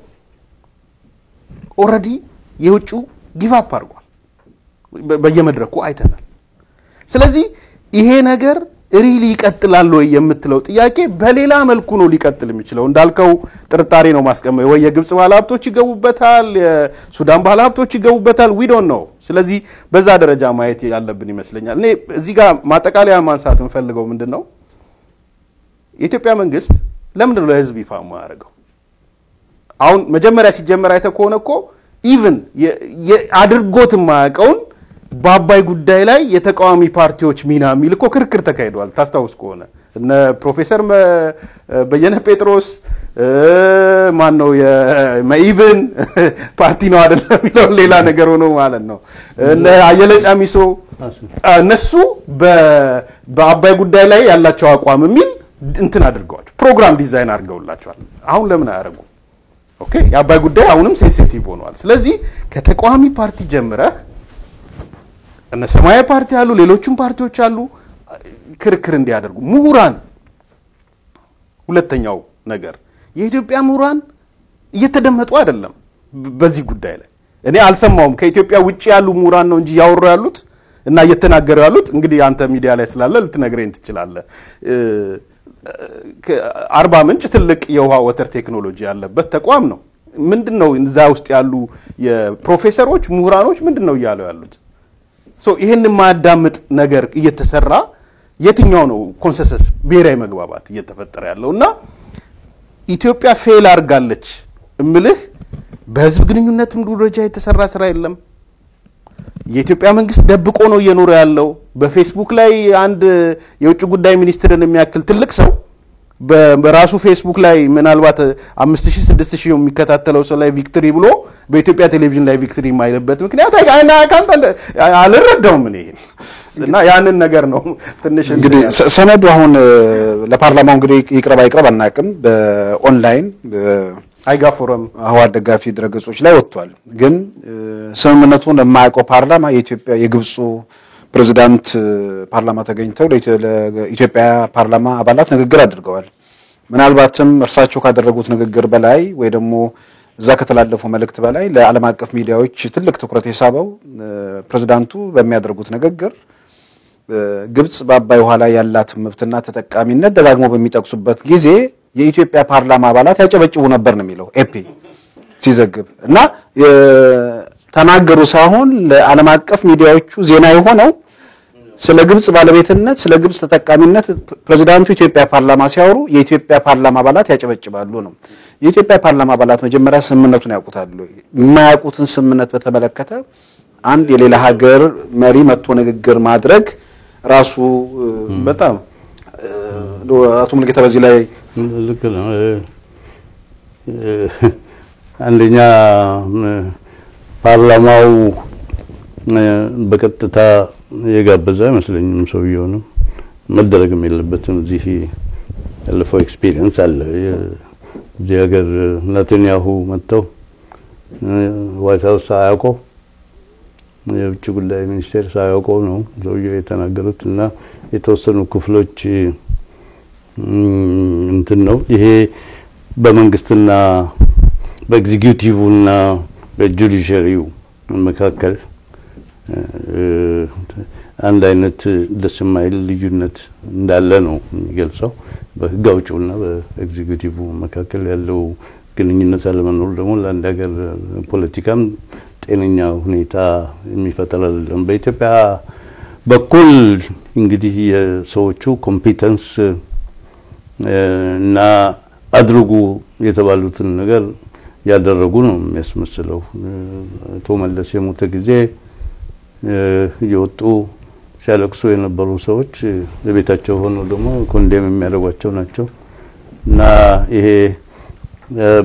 already የውጭው give up አድርጓል። በየመድረኩ አይተናል። ስለዚህ ይሄ ነገር really ይቀጥላል ወይ የምትለው ጥያቄ በሌላ መልኩ ነው ሊቀጥል የሚችለው። እንዳልከው ጥርጣሬ ነው ማስቀመጥ፣ ወይ የግብጽ ባለሀብቶች ይገቡበታል፣ የሱዳን ባለሀብቶች ይገቡበታል፣ we don't know። ስለዚህ በዛ ደረጃ ማየት ያለብን ይመስለኛል። እኔ እዚህ ጋር ማጠቃለያ ማንሳት የምፈልገው ምንድን ነው፣ የኢትዮጵያ መንግስት ለምንድን ነው ለህዝብ ይፋ የማያደርገው? አሁን መጀመሪያ ሲጀመር አይተህ ከሆነ እኮ even አድርጎት የማያውቀውን በአባይ ጉዳይ ላይ የተቃዋሚ ፓርቲዎች ሚና የሚል እኮ ክርክር ተካሂዷል። ታስታውስ ከሆነ እነ ፕሮፌሰር በየነ ጴጥሮስ፣ ማን ነው የመኢብን ፓርቲ ነው አይደለም የሚለው ሌላ ነገር ሆኖ ማለት ነው። እነ አየለ ጫሚሶ እነሱ በአባይ ጉዳይ ላይ ያላቸው አቋም የሚል እንትን አድርገዋል። ፕሮግራም ዲዛይን አድርገውላቸዋል። አሁን ለምን አያደርጉም? Okay፣ የአባይ ጉዳይ አሁንም sensitive ሆኗል። ስለዚህ ከተቃዋሚ ፓርቲ ጀምረህ እነ ሰማያዊ ፓርቲ አሉ፣ ሌሎችም ፓርቲዎች አሉ፣ ክርክር እንዲያደርጉ ምሁራን። ሁለተኛው ነገር የኢትዮጵያ ምሁራን እየተደመጡ አይደለም በዚህ ጉዳይ ላይ። እኔ አልሰማውም። ከኢትዮጵያ ውጭ ያሉ ምሁራን ነው እንጂ እያወሩ ያሉት እና እየተናገሩ ያሉት። እንግዲህ አንተ ሚዲያ ላይ ስላለ ልትነግረኝ ትችላለህ። አርባ ምንጭ ትልቅ የውሃ water ቴክኖሎጂ ያለበት ተቋም ነው። ምንድን ነው እዛ ውስጥ ያሉ የፕሮፌሰሮች ምሁራኖች ምንድን ነው እያሉ ያሉት? So ይሄን የማያዳምጥ ነገር እየተሰራ የትኛው ነው consensus ብሔራዊ መግባባት እየተፈጠረ ያለው? እና ኢትዮጵያ fail አድርጋለች እምልህ በህዝብ ግንኙነትም ደረጃ የተሰራ ስራ የለም። የኢትዮጵያ መንግስት ደብቆ ነው እየኖረ ያለው። በፌስቡክ ላይ አንድ የውጭ ጉዳይ ሚኒስትርን የሚያክል ትልቅ ሰው በራሱ ፌስቡክ ላይ ምናልባት 5000 6000 የሚከታተለው ሰው ላይ victory ብሎ በኢትዮጵያ ቴሌቪዥን ላይ victory የማይልበት ምክንያት አልረዳውም እኔ። እና ያንን ነገር ነው ትንሽ እንግዲህ ሰነዱ አሁን ለፓርላማው እንግዲህ ይቅረብ አይቅረብ አናውቅም። በኦንላይን አይጋ ፎረም ህወሓት ደጋፊ ድረገጾች ላይ ወጥቷል። ግን ስምምነቱን የማያውቀው ፓርላማ የኢትዮጵያ የግብፁ ፕሬዝዳንት ፓርላማ ተገኝተው ለኢትዮጵያ ፓርላማ አባላት ንግግር አድርገዋል። ምናልባትም እርሳቸው ካደረጉት ንግግር በላይ ወይ ደግሞ እዛ ከተላለፈው መልእክት በላይ ለዓለም አቀፍ ሚዲያዎች ትልቅ ትኩረት የሳበው ፕሬዝዳንቱ በሚያደርጉት ንግግር ግብጽ በአባይ ውሃ ላይ ያላት መብትና ተጠቃሚነት ደጋግሞ በሚጠቅሱበት ጊዜ የኢትዮጵያ ፓርላማ አባላት ያጨበጭቡ ነበር ነው የሚለው ኤፒ ሲዘግብ። እና ተናገሩ ሳይሆን ለዓለም አቀፍ ሚዲያዎቹ ዜና የሆነው ስለ ግብጽ ባለቤትነት፣ ስለ ግብጽ ተጠቃሚነት ፕሬዝዳንቱ ኢትዮጵያ ፓርላማ ሲያወሩ የኢትዮጵያ ፓርላማ አባላት ያጨበጭባሉ ነው። የኢትዮጵያ ፓርላማ አባላት መጀመሪያ ስምምነቱን ያውቁታል? የማያውቁትን ስምምነት በተመለከተ አንድ የሌላ ሀገር መሪ መጥቶ ንግግር ማድረግ ራሱ በጣም አቶ ሙሉጌታ በዚህ ላይ ልክ ነው። አንደኛ ፓርላማው በቀጥታ የጋበዘ አይመስለኝም። ሰውየውንም መደረግም የለበትም። እዚህ ያለፈው experience አለ። እዚህ ሀገር ኔታንያሁ መጥተው ዋይት ሀውስ ሳያውቀው፣ የውጭ ጉዳይ ሚኒስቴር ሳያውቀው ነው ሰውየው የተናገሩት እና የተወሰኑ ክፍሎች እንትን ነው። ይሄ በመንግስትና በ executive እና በ judiciary ው መካከል አንድ አይነት ደስ የማይል ልዩነት እንዳለ ነው የሚገልጸው። በህግ አውጪውና በ executive መካከል ያለው ግንኙነት አለመኖሩ ደግሞ ለአንድ ሀገር ፖለቲካም ጤነኛ ሁኔታ የሚፈጠር አይደለም። በኢትዮጵያ በኩል እንግዲህ የሰዎቹ competence እና አድርጉ የተባሉትን ነገር ያደረጉ ነው የሚያስመስለው። አቶ መለስ የሞተ ጊዜ እየወጡ ሲያለቅሱ የነበሩ ሰዎች ለቤታቸው ሆነው ደግሞ condemn የሚያደርጓቸው ናቸው። እና ይሄ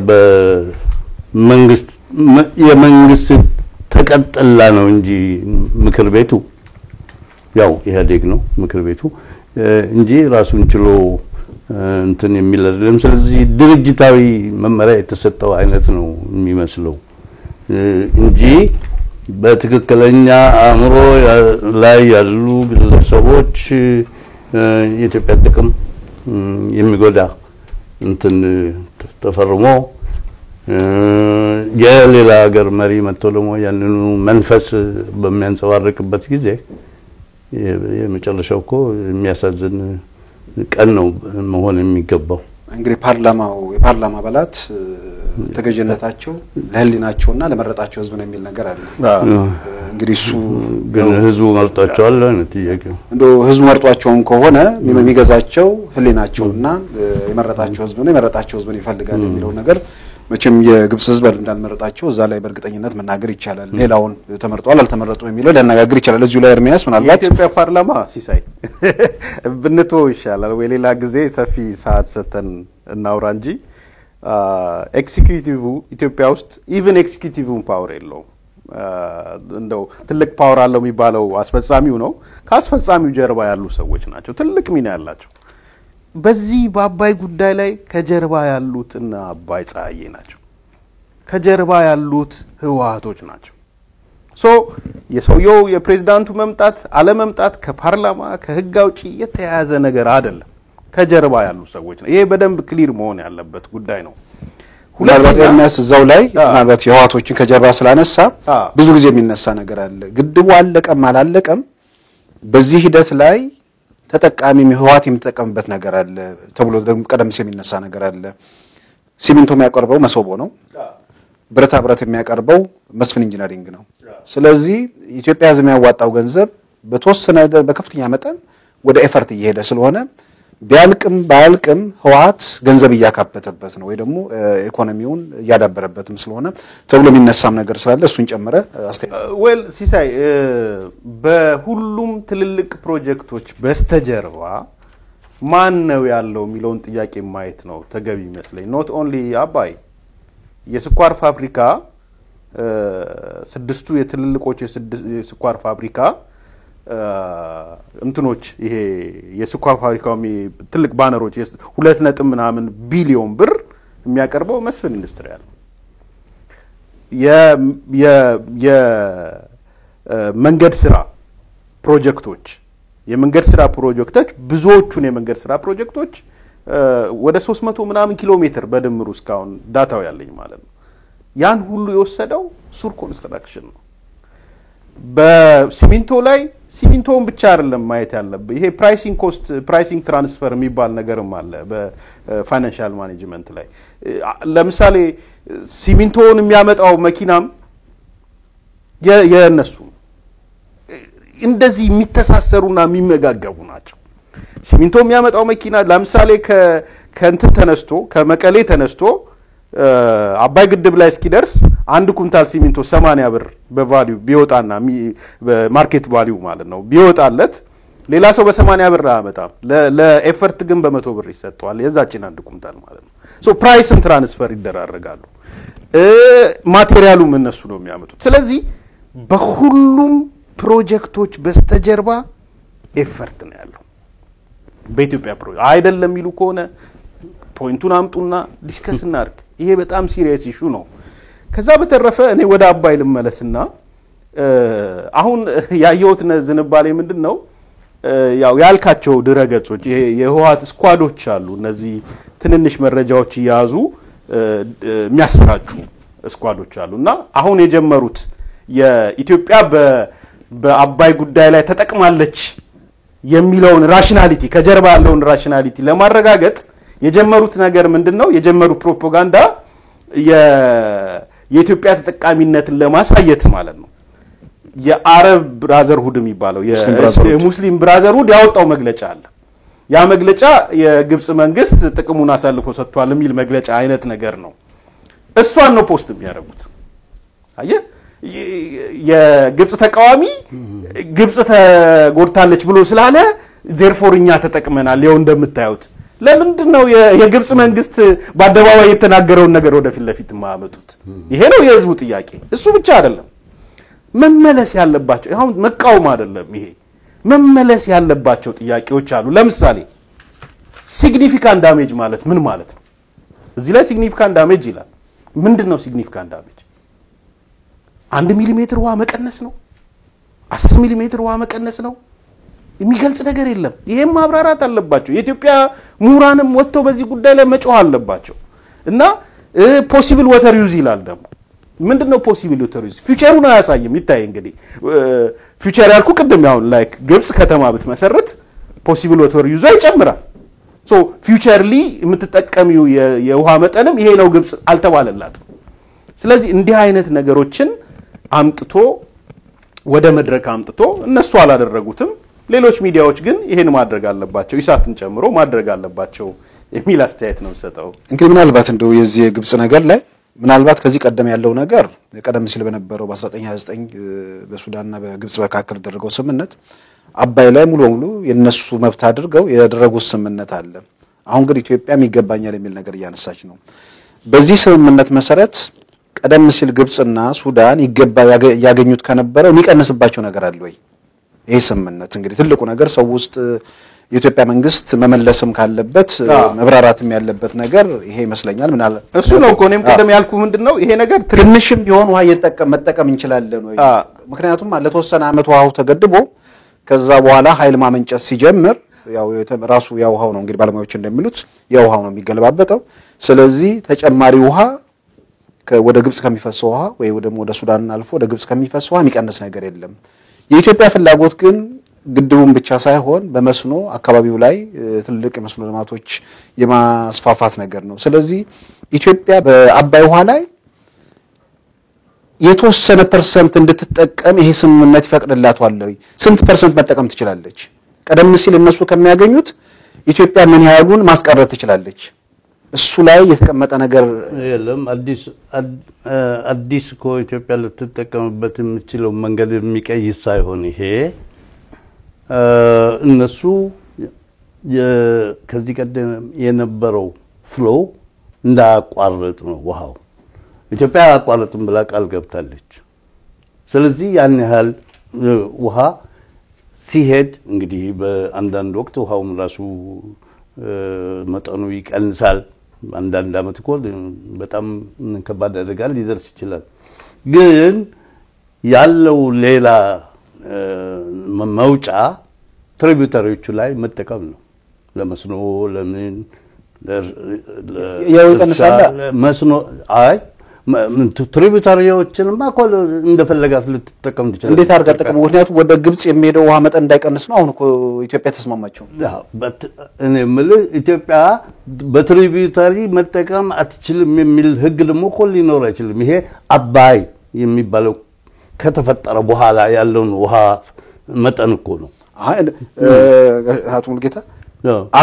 በመንግስት የመንግስት ተቀጥላ ነው እንጂ ምክር ቤቱ ያው ኢህአዴግ ነው ምክር ቤቱ እንጂ ራሱን ችሎ እንትን የሚል አይደለም። ስለዚህ ድርጅታዊ መመሪያ የተሰጠው አይነት ነው የሚመስለው እንጂ በትክክለኛ አእምሮ ላይ ያሉ ግለሰቦች የኢትዮጵያ ጥቅም የሚጎዳ እንትን ተፈርሞ የሌላ ሀገር መሪ መጥቶ ደግሞ ያንኑ መንፈስ በሚያንጸባርቅበት ጊዜ የመጨረሻው እኮ የሚያሳዝን ቀን ነው መሆን የሚገባው። እንግዲህ ፓርላማው የፓርላማ አባላት ተገዥነታቸው ለህሊናቸውና ለመረጣቸው ህዝብ ነው የሚል ነገር አለ። እንግዲህ እሱ ግን ህዝቡ መርጧቸዋል ነው ጥያቄው። እንደው ህዝቡ መርጧቸውም ከሆነ የሚገዛቸው ህሊናቸውና የመረጣቸው ህዝብ ነው፣ የመረጣቸው ህዝብ ነው ይፈልጋል የሚለው ነገር መቼም የግብጽ ህዝብ እንዳልመረጣቸው እዛ ላይ በእርግጠኝነት መናገር ይቻላል። ሌላውን ተመርጧል አልተመረጡም የሚለው ሊያነጋግር ይቻላል። እዚሁ ላይ ኤርሚያስ ምናልባት የኢትዮጵያ ፓርላማ ሲሳይ ብንተወው ይሻላል ወይ ሌላ ጊዜ ሰፊ ሰዓት ሰተን እናውራ እንጂ executive ኢትዮጵያ ውስጥ even executive ን power የለውም። እንደው ትልቅ power አለው የሚባለው አስፈጻሚው ነው። ከአስፈጻሚው ጀርባ ያሉ ሰዎች ናቸው ትልቅ ሚና ያላቸው። በዚህ በአባይ ጉዳይ ላይ ከጀርባ ያሉት እና አባይ ፀሐዬ ናቸው። ከጀርባ ያሉት ህወሓቶች ናቸው። So የሰውየው የፕሬዝዳንቱ መምጣት አለመምጣት ከፓርላማ ከህግ አውጪ የተያያዘ ነገር አይደለም። ከጀርባ ያሉ ሰዎች ነው። ይሄ በደንብ clear መሆን ያለበት ጉዳይ ነው። ምናልባት ኤርሚያስ እዛው ላይ ምናልባት የህወሓቶችን ከጀርባ ስላነሳ ብዙ ጊዜ የሚነሳ ነገር አለ። ግድቡ አለቀም አላለቀም በዚህ ሂደት ላይ ተጠቃሚ ህወሓት የሚጠቀምበት ነገር አለ ተብሎ ደግሞ ቀደም ሲል የሚነሳ ነገር አለ። ሲሚንቶ የሚያቀርበው መሶቦ ነው። ብረታ ብረት የሚያቀርበው መስፍን ኢንጂነሪንግ ነው። ስለዚህ ኢትዮጵያ ህዝብ የሚያዋጣው ገንዘብ በተወሰነ በከፍተኛ መጠን ወደ ኤፈርት እየሄደ ስለሆነ ቢያልቅም ባያልቅም ህወሓት ገንዘብ እያካበተበት ነው ወይ ደግሞ ኢኮኖሚውን እያዳበረበትም ስለሆነ ተብሎ የሚነሳም ነገር ስላለ እሱን ጨምረ አስተያየት። Well ሲሳይ፣ በሁሉም ትልልቅ ፕሮጀክቶች በስተጀርባ ማን ነው ያለው የሚለውን ጥያቄ ማየት ነው ተገቢ ይመስለኝ። Not only አባይ፣ የስኳር ፋብሪካ ስድስቱ የትልልቆች የስኳር ፋብሪካ እንትኖች ይሄ የስኳር ፋብሪካው ትልቅ ባነሮች 2 ነጥብ ምናምን ቢሊዮን ብር የሚያቀርበው መስፍን ኢንዱስትሪያል ነው። የመንገድ ስራ ፕሮጀክቶች የመንገድ ስራ ፕሮጀክቶች ብዙዎቹን የመንገድ ስራ ፕሮጀክቶች ወደ 300 ምናምን ኪሎ ሜትር በድምሩ እስካሁን data ው ያለኝ ማለት ነው። ያን ሁሉ የወሰደው ሱር ኮንስትራክሽን ነው። በሲሚንቶ ላይ ሲሚንቶውን ብቻ አይደለም ማየት ያለብህ። ይሄ pricing cost pricing transfer የሚባል ነገርም አለ በ financial management ላይ። ለምሳሌ ሲሚንቶውን የሚያመጣው መኪናም የእነሱ እንደዚህ የሚተሳሰሩና የሚመጋገቡ ናቸው። ሲሚንቶ የሚያመጣው መኪና ለምሳሌ ከእንትን ተነስቶ ከመቀሌ ተነስቶ አባይ ግድብ ላይ እስኪደርስ አንድ ኩንታል ሲሚንቶ 80 ብር በ value ቢወጣና በ market value ማለት ነው ቢወጣለት ሌላ ሰው በ80 ብር አያመጣም። ለኤፈርት ግን በ100 ብር ይሰጠዋል የዛችን አንድ ኩንታል ማለት ነው። So price ም transfer ይደራረጋሉ። Material ኡም እነሱ ነው የሚያመጡት። ስለዚህ በሁሉም ፕሮጀክቶች በስተጀርባ ኤፈርት ነው ያለው። በኢትዮጵያ ፕሮጀክት አይደለም የሚሉ ከሆነ point ኡን አምጡና discuss እናድርግ። ይሄ በጣም serious issue ነው። ከዛ በተረፈ እኔ ወደ አባይ ልመለስና አሁን ያየሁት ዝንባሌ ምንድን ነው? ያው ያልካቸው ድረገጾች ይሄ የህወሓት squad ኦች አሉ። እነዚህ ትንንሽ መረጃዎች እየያዙ የሚያሰራጩ squad ኦች አሉ እና አሁን የጀመሩት የኢትዮጵያ በአባይ ጉዳይ ላይ ተጠቅማለች የሚለውን rationality ከጀርባ ያለውን rationality ለማረጋገጥ የጀመሩት ነገር ምንድነው? የጀመሩት ፕሮፓጋንዳ የኢትዮጵያ ተጠቃሚነትን ለማሳየት ማለት ነው። የአረብ Brotherhood የሚባለው የሙስሊም Brotherhood ያወጣው መግለጫ አለ። ያ መግለጫ የግብጽ መንግስት ጥቅሙን አሳልፎ ሰጥቷል የሚል መግለጫ አይነት ነገር ነው። እሷን ነው post የሚያደርጉት። አየህ፣ የግብጽ ተቃዋሚ ግብጽ ተጎድታለች ብሎ ስላለ therefore እኛ ተጠቅመናል፣ ይኸው እንደምታዩት። ለምንድን ነው የግብጽ መንግስት በአደባባይ የተናገረውን ነገር ወደፊት ለፊት የማያመጡት? ይሄ ነው የህዝቡ ጥያቄ። እሱ ብቻ አይደለም መመለስ ያለባቸው፣ አሁን መቃወም አይደለም ይሄ መመለስ ያለባቸው ጥያቄዎች አሉ። ለምሳሌ significant damage ማለት ምን ማለት ነው? እዚህ ላይ significant damage ይላል። ምንድን ነው significant damage? 1 ሚሊሜትር ውሃ መቀነስ ነው? 10 ሚሊሜትር ውሃ መቀነስ ነው? የሚገልጽ ነገር የለም። ይሄም ማብራራት አለባቸው። የኢትዮጵያ ምሁራንም ወጥተው በዚህ ጉዳይ ላይ መጮህ አለባቸው። እና possible water use ይላል ደግሞ። ምንድን ነው possible water use? Future ኡን አያሳይም። ይታይ እንግዲህ future ያልኩ ቅድም ያሁን like ግብጽ ከተማ ብትመሰርት possible water use ይጨምራል። So futurely የምትጠቀሚው የውሃ መጠንም ይሄ ነው ግብጽ አልተባለላትም። ስለዚህ እንዲህ አይነት ነገሮችን አምጥቶ ወደ መድረክ አምጥቶ እነሱ አላደረጉትም። ሌሎች ሚዲያዎች ግን ይሄን ማድረግ አለባቸው፣ ኢሳትን ጨምሮ ማድረግ አለባቸው የሚል አስተያየት ነው የምሰጠው። እንግዲህ ምናልባት እንደው የዚህ የግብጽ ነገር ላይ ምናልባት ከዚህ ቀደም ያለው ነገር ቀደም ሲል በነበረው በ1929 በሱዳንና በግብጽ መካከል የተደረገው ስምምነት አባይ ላይ ሙሉ በሙሉ የነሱ መብት አድርገው ያደረጉት ስምምነት አለ። አሁን ግን ኢትዮጵያም ይገባኛል የሚል ነገር እያነሳች ነው። በዚህ ስምምነት መሰረት ቀደም ሲል ግብጽና ሱዳን ይገባ ያገኙት ከነበረው የሚቀንስባቸው ነገር አለ ወይ? ይሄ ስምምነት እንግዲህ ትልቁ ነገር ሰው ውስጥ የኢትዮጵያ መንግስት መመለስም ካለበት መብራራትም ያለበት ነገር ይሄ ይመስለኛል። ምናል እሱ ነው እኮ እኔም ቅድም ያልኩ ምንድን ነው ይሄ ነገር ትንሽም ቢሆን ውሃ እየተጠቀም መጠቀም እንችላለን ወይ? ምክንያቱም ለተወሰነ ዓመት ውሃው ተገድቦ ከዛ በኋላ ኃይል ማመንጨት ሲጀምር ያው ራሱ ያ ውሃው ነው እንግዲህ ባለሙያዎች እንደሚሉት ያ ውሃው ነው የሚገለባበጠው። ስለዚህ ተጨማሪ ውሃ ወደ ግብጽ ከሚፈሰው ውሃ ወይ ደግሞ ወደ ሱዳን አልፎ ወደ ግብጽ ከሚፈሰው ውሃ የሚቀንስ ነገር የለም። የኢትዮጵያ ፍላጎት ግን ግድቡን ብቻ ሳይሆን በመስኖ አካባቢው ላይ ትልቅ የመስኖ ልማቶች የማስፋፋት ነገር ነው። ስለዚህ ኢትዮጵያ በአባይ ውሃ ላይ የተወሰነ percent እንድትጠቀም ይሄ ስምምነት ይፈቅድላታል ወይ? ስንት percent መጠቀም ትችላለች? ቀደም ሲል እነሱ ከሚያገኙት ኢትዮጵያ ምን ያህሉን ማስቀረት ትችላለች? እሱ ላይ የተቀመጠ ነገር የለም። አዲስ እኮ ኢትዮጵያ ልትጠቀምበት የምትችለው መንገድ የሚቀይስ ሳይሆን ይሄ እነሱ ከዚህ ቀደም የነበረው flow እንዳያቋርጥ ነው ውሃው። ኢትዮጵያ አያቋርጥም ብላ ቃል ገብታለች። ስለዚህ ያን ያህል ውሃ ሲሄድ እንግዲህ በአንዳንድ ወቅት ውሃውም ራሱ መጠኑ ይቀንሳል። አንዳንድ አመት እኮ በጣም ከባድ አደጋ ሊደርስ ይችላል። ግን ያለው ሌላ መውጫ tributary ዎቹ ላይ መጠቀም ነው። ለመስኖ ለምን ያው ይቀንሳል። መስኖ አይ tributary ዎችንማ እኮ እንደፈለጋት ልትጠቀም ትችላለች። እንዴት አድርጋ ጠቀሙ? ምክንያቱም ወደ ግብጽ የሚሄደው ውሃ መጠን እንዳይቀንስ ነው። አሁን እኮ ኢትዮጵያ ተስማማቸው። እኔ የምልህ ኢትዮጵያ በ tributary መጠቀም አትችልም የሚል ህግ ደግሞ እኮ ሊኖር አይችልም። ይሄ አባይ የሚባለው ከተፈጠረ በኋላ ያለውን ውሃ መጠን እኮ ነው። አቶ ሙሉጌታ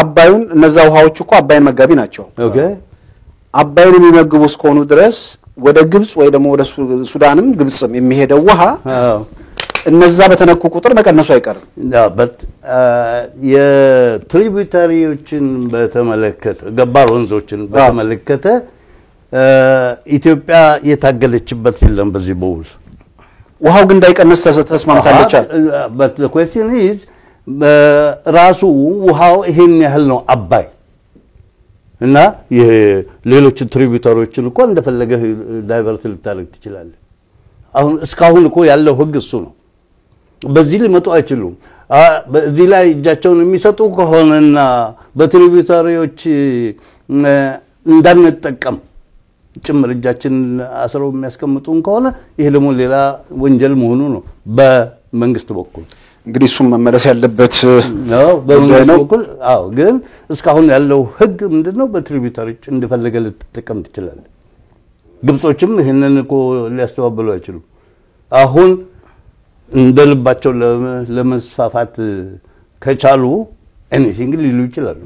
አባዩን እነዛ ውሃዎች እኮ አባይን መጋቢ ናቸው። አባይን የሚመግቡ እስከሆኑ ድረስ ወደ ግብጽ ወይ ደግሞ ወደ ሱዳንም ግብጽም የሚሄደው ውሃ እነዛ በተነኩ ቁጥር መቀነሱ አይቀርም። የ tributary ዎችን በተመለከተ ገባር ወንዞችን በተመለከተ ኢትዮጵያ የታገለችበት የለም በዚህ በውል። ውሃው ግን እንዳይቀንስ ተስማምታለች። But the question is ራሱ ውሃው ይሄን ያህል ነው አባይ እና ሌሎችን tributary ዎችን እኮ እንደፈለገህ divert ልታደርግ ትችላለህ። አሁን እስካሁን እኮ ያለው ህግ እሱ ነው። በዚህ ሊመጡ አይችሉም። በዚህ ላይ እጃቸውን የሚሰጡ ከሆነና በ tributary ዎች እንዳንጠቀም ጭምር እጃችን አስረው የሚያስቀምጡን ከሆነ ይሄ ደግሞ ሌላ ወንጀል መሆኑ ነው በመንግስት በኩል። እንግዲህ እሱም መመለስ ያለበት ነው በመንግስት በኩል። አዎ፣ ግን እስካሁን ያለው ህግ ምንድነው? በ tributary ዎች እንደፈለገ ልትጠቀም ትችላለህ። ግብጾችም ይህንን እኮ ሊያስተባብሉ አይችሉም። አሁን እንደ ልባቸው ለመስፋፋት ከቻሉ anything ሊሉ ይችላሉ።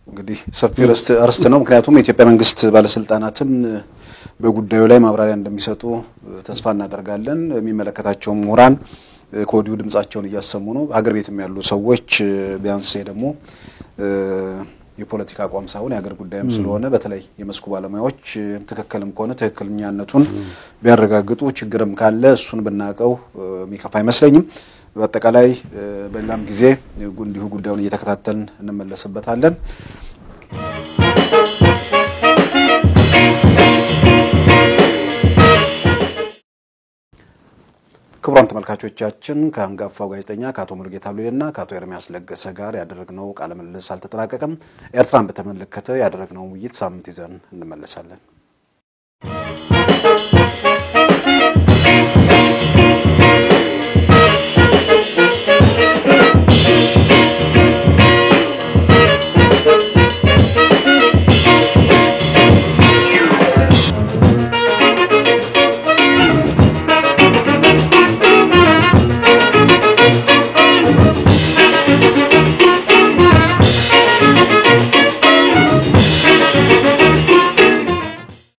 እንግዲህ ሰፊ ርዕስ ነው። ምክንያቱም የኢትዮጵያ መንግስት ባለስልጣናትም በጉዳዩ ላይ ማብራሪያ እንደሚሰጡ ተስፋ እናደርጋለን። የሚመለከታቸው ምሁራን ከወዲሁ ድምጻቸውን እያሰሙ ነው። ሀገር ቤትም ያሉ ሰዎች ቢያንስ ደግሞ የፖለቲካ አቋም ሳይሆን የሀገር ጉዳይም ስለሆነ በተለይ የመስኩ ባለሙያዎች ትክክልም ከሆነ ትክክለኛነቱን ቢያረጋግጡ፣ ችግርም ካለ እሱን ብናውቀው የሚከፋ አይመስለኝም። በአጠቃላይ በሌላም ጊዜ እንዲሁ ጉዳዩን እየተከታተልን እንመለስበታለን። ክቡራን ተመልካቾቻችን፣ ከአንጋፋው ጋዜጠኛ ከአቶ ሙሉጌታ ሉሌና ከአቶ ኤርሚያስ ለገሰ ጋር ያደረግነው ቃለ ምልልስ አልተጠናቀቀም። ኤርትራን በተመለከተ ያደረግነው ውይይት ሳምንት ይዘን እንመለሳለን።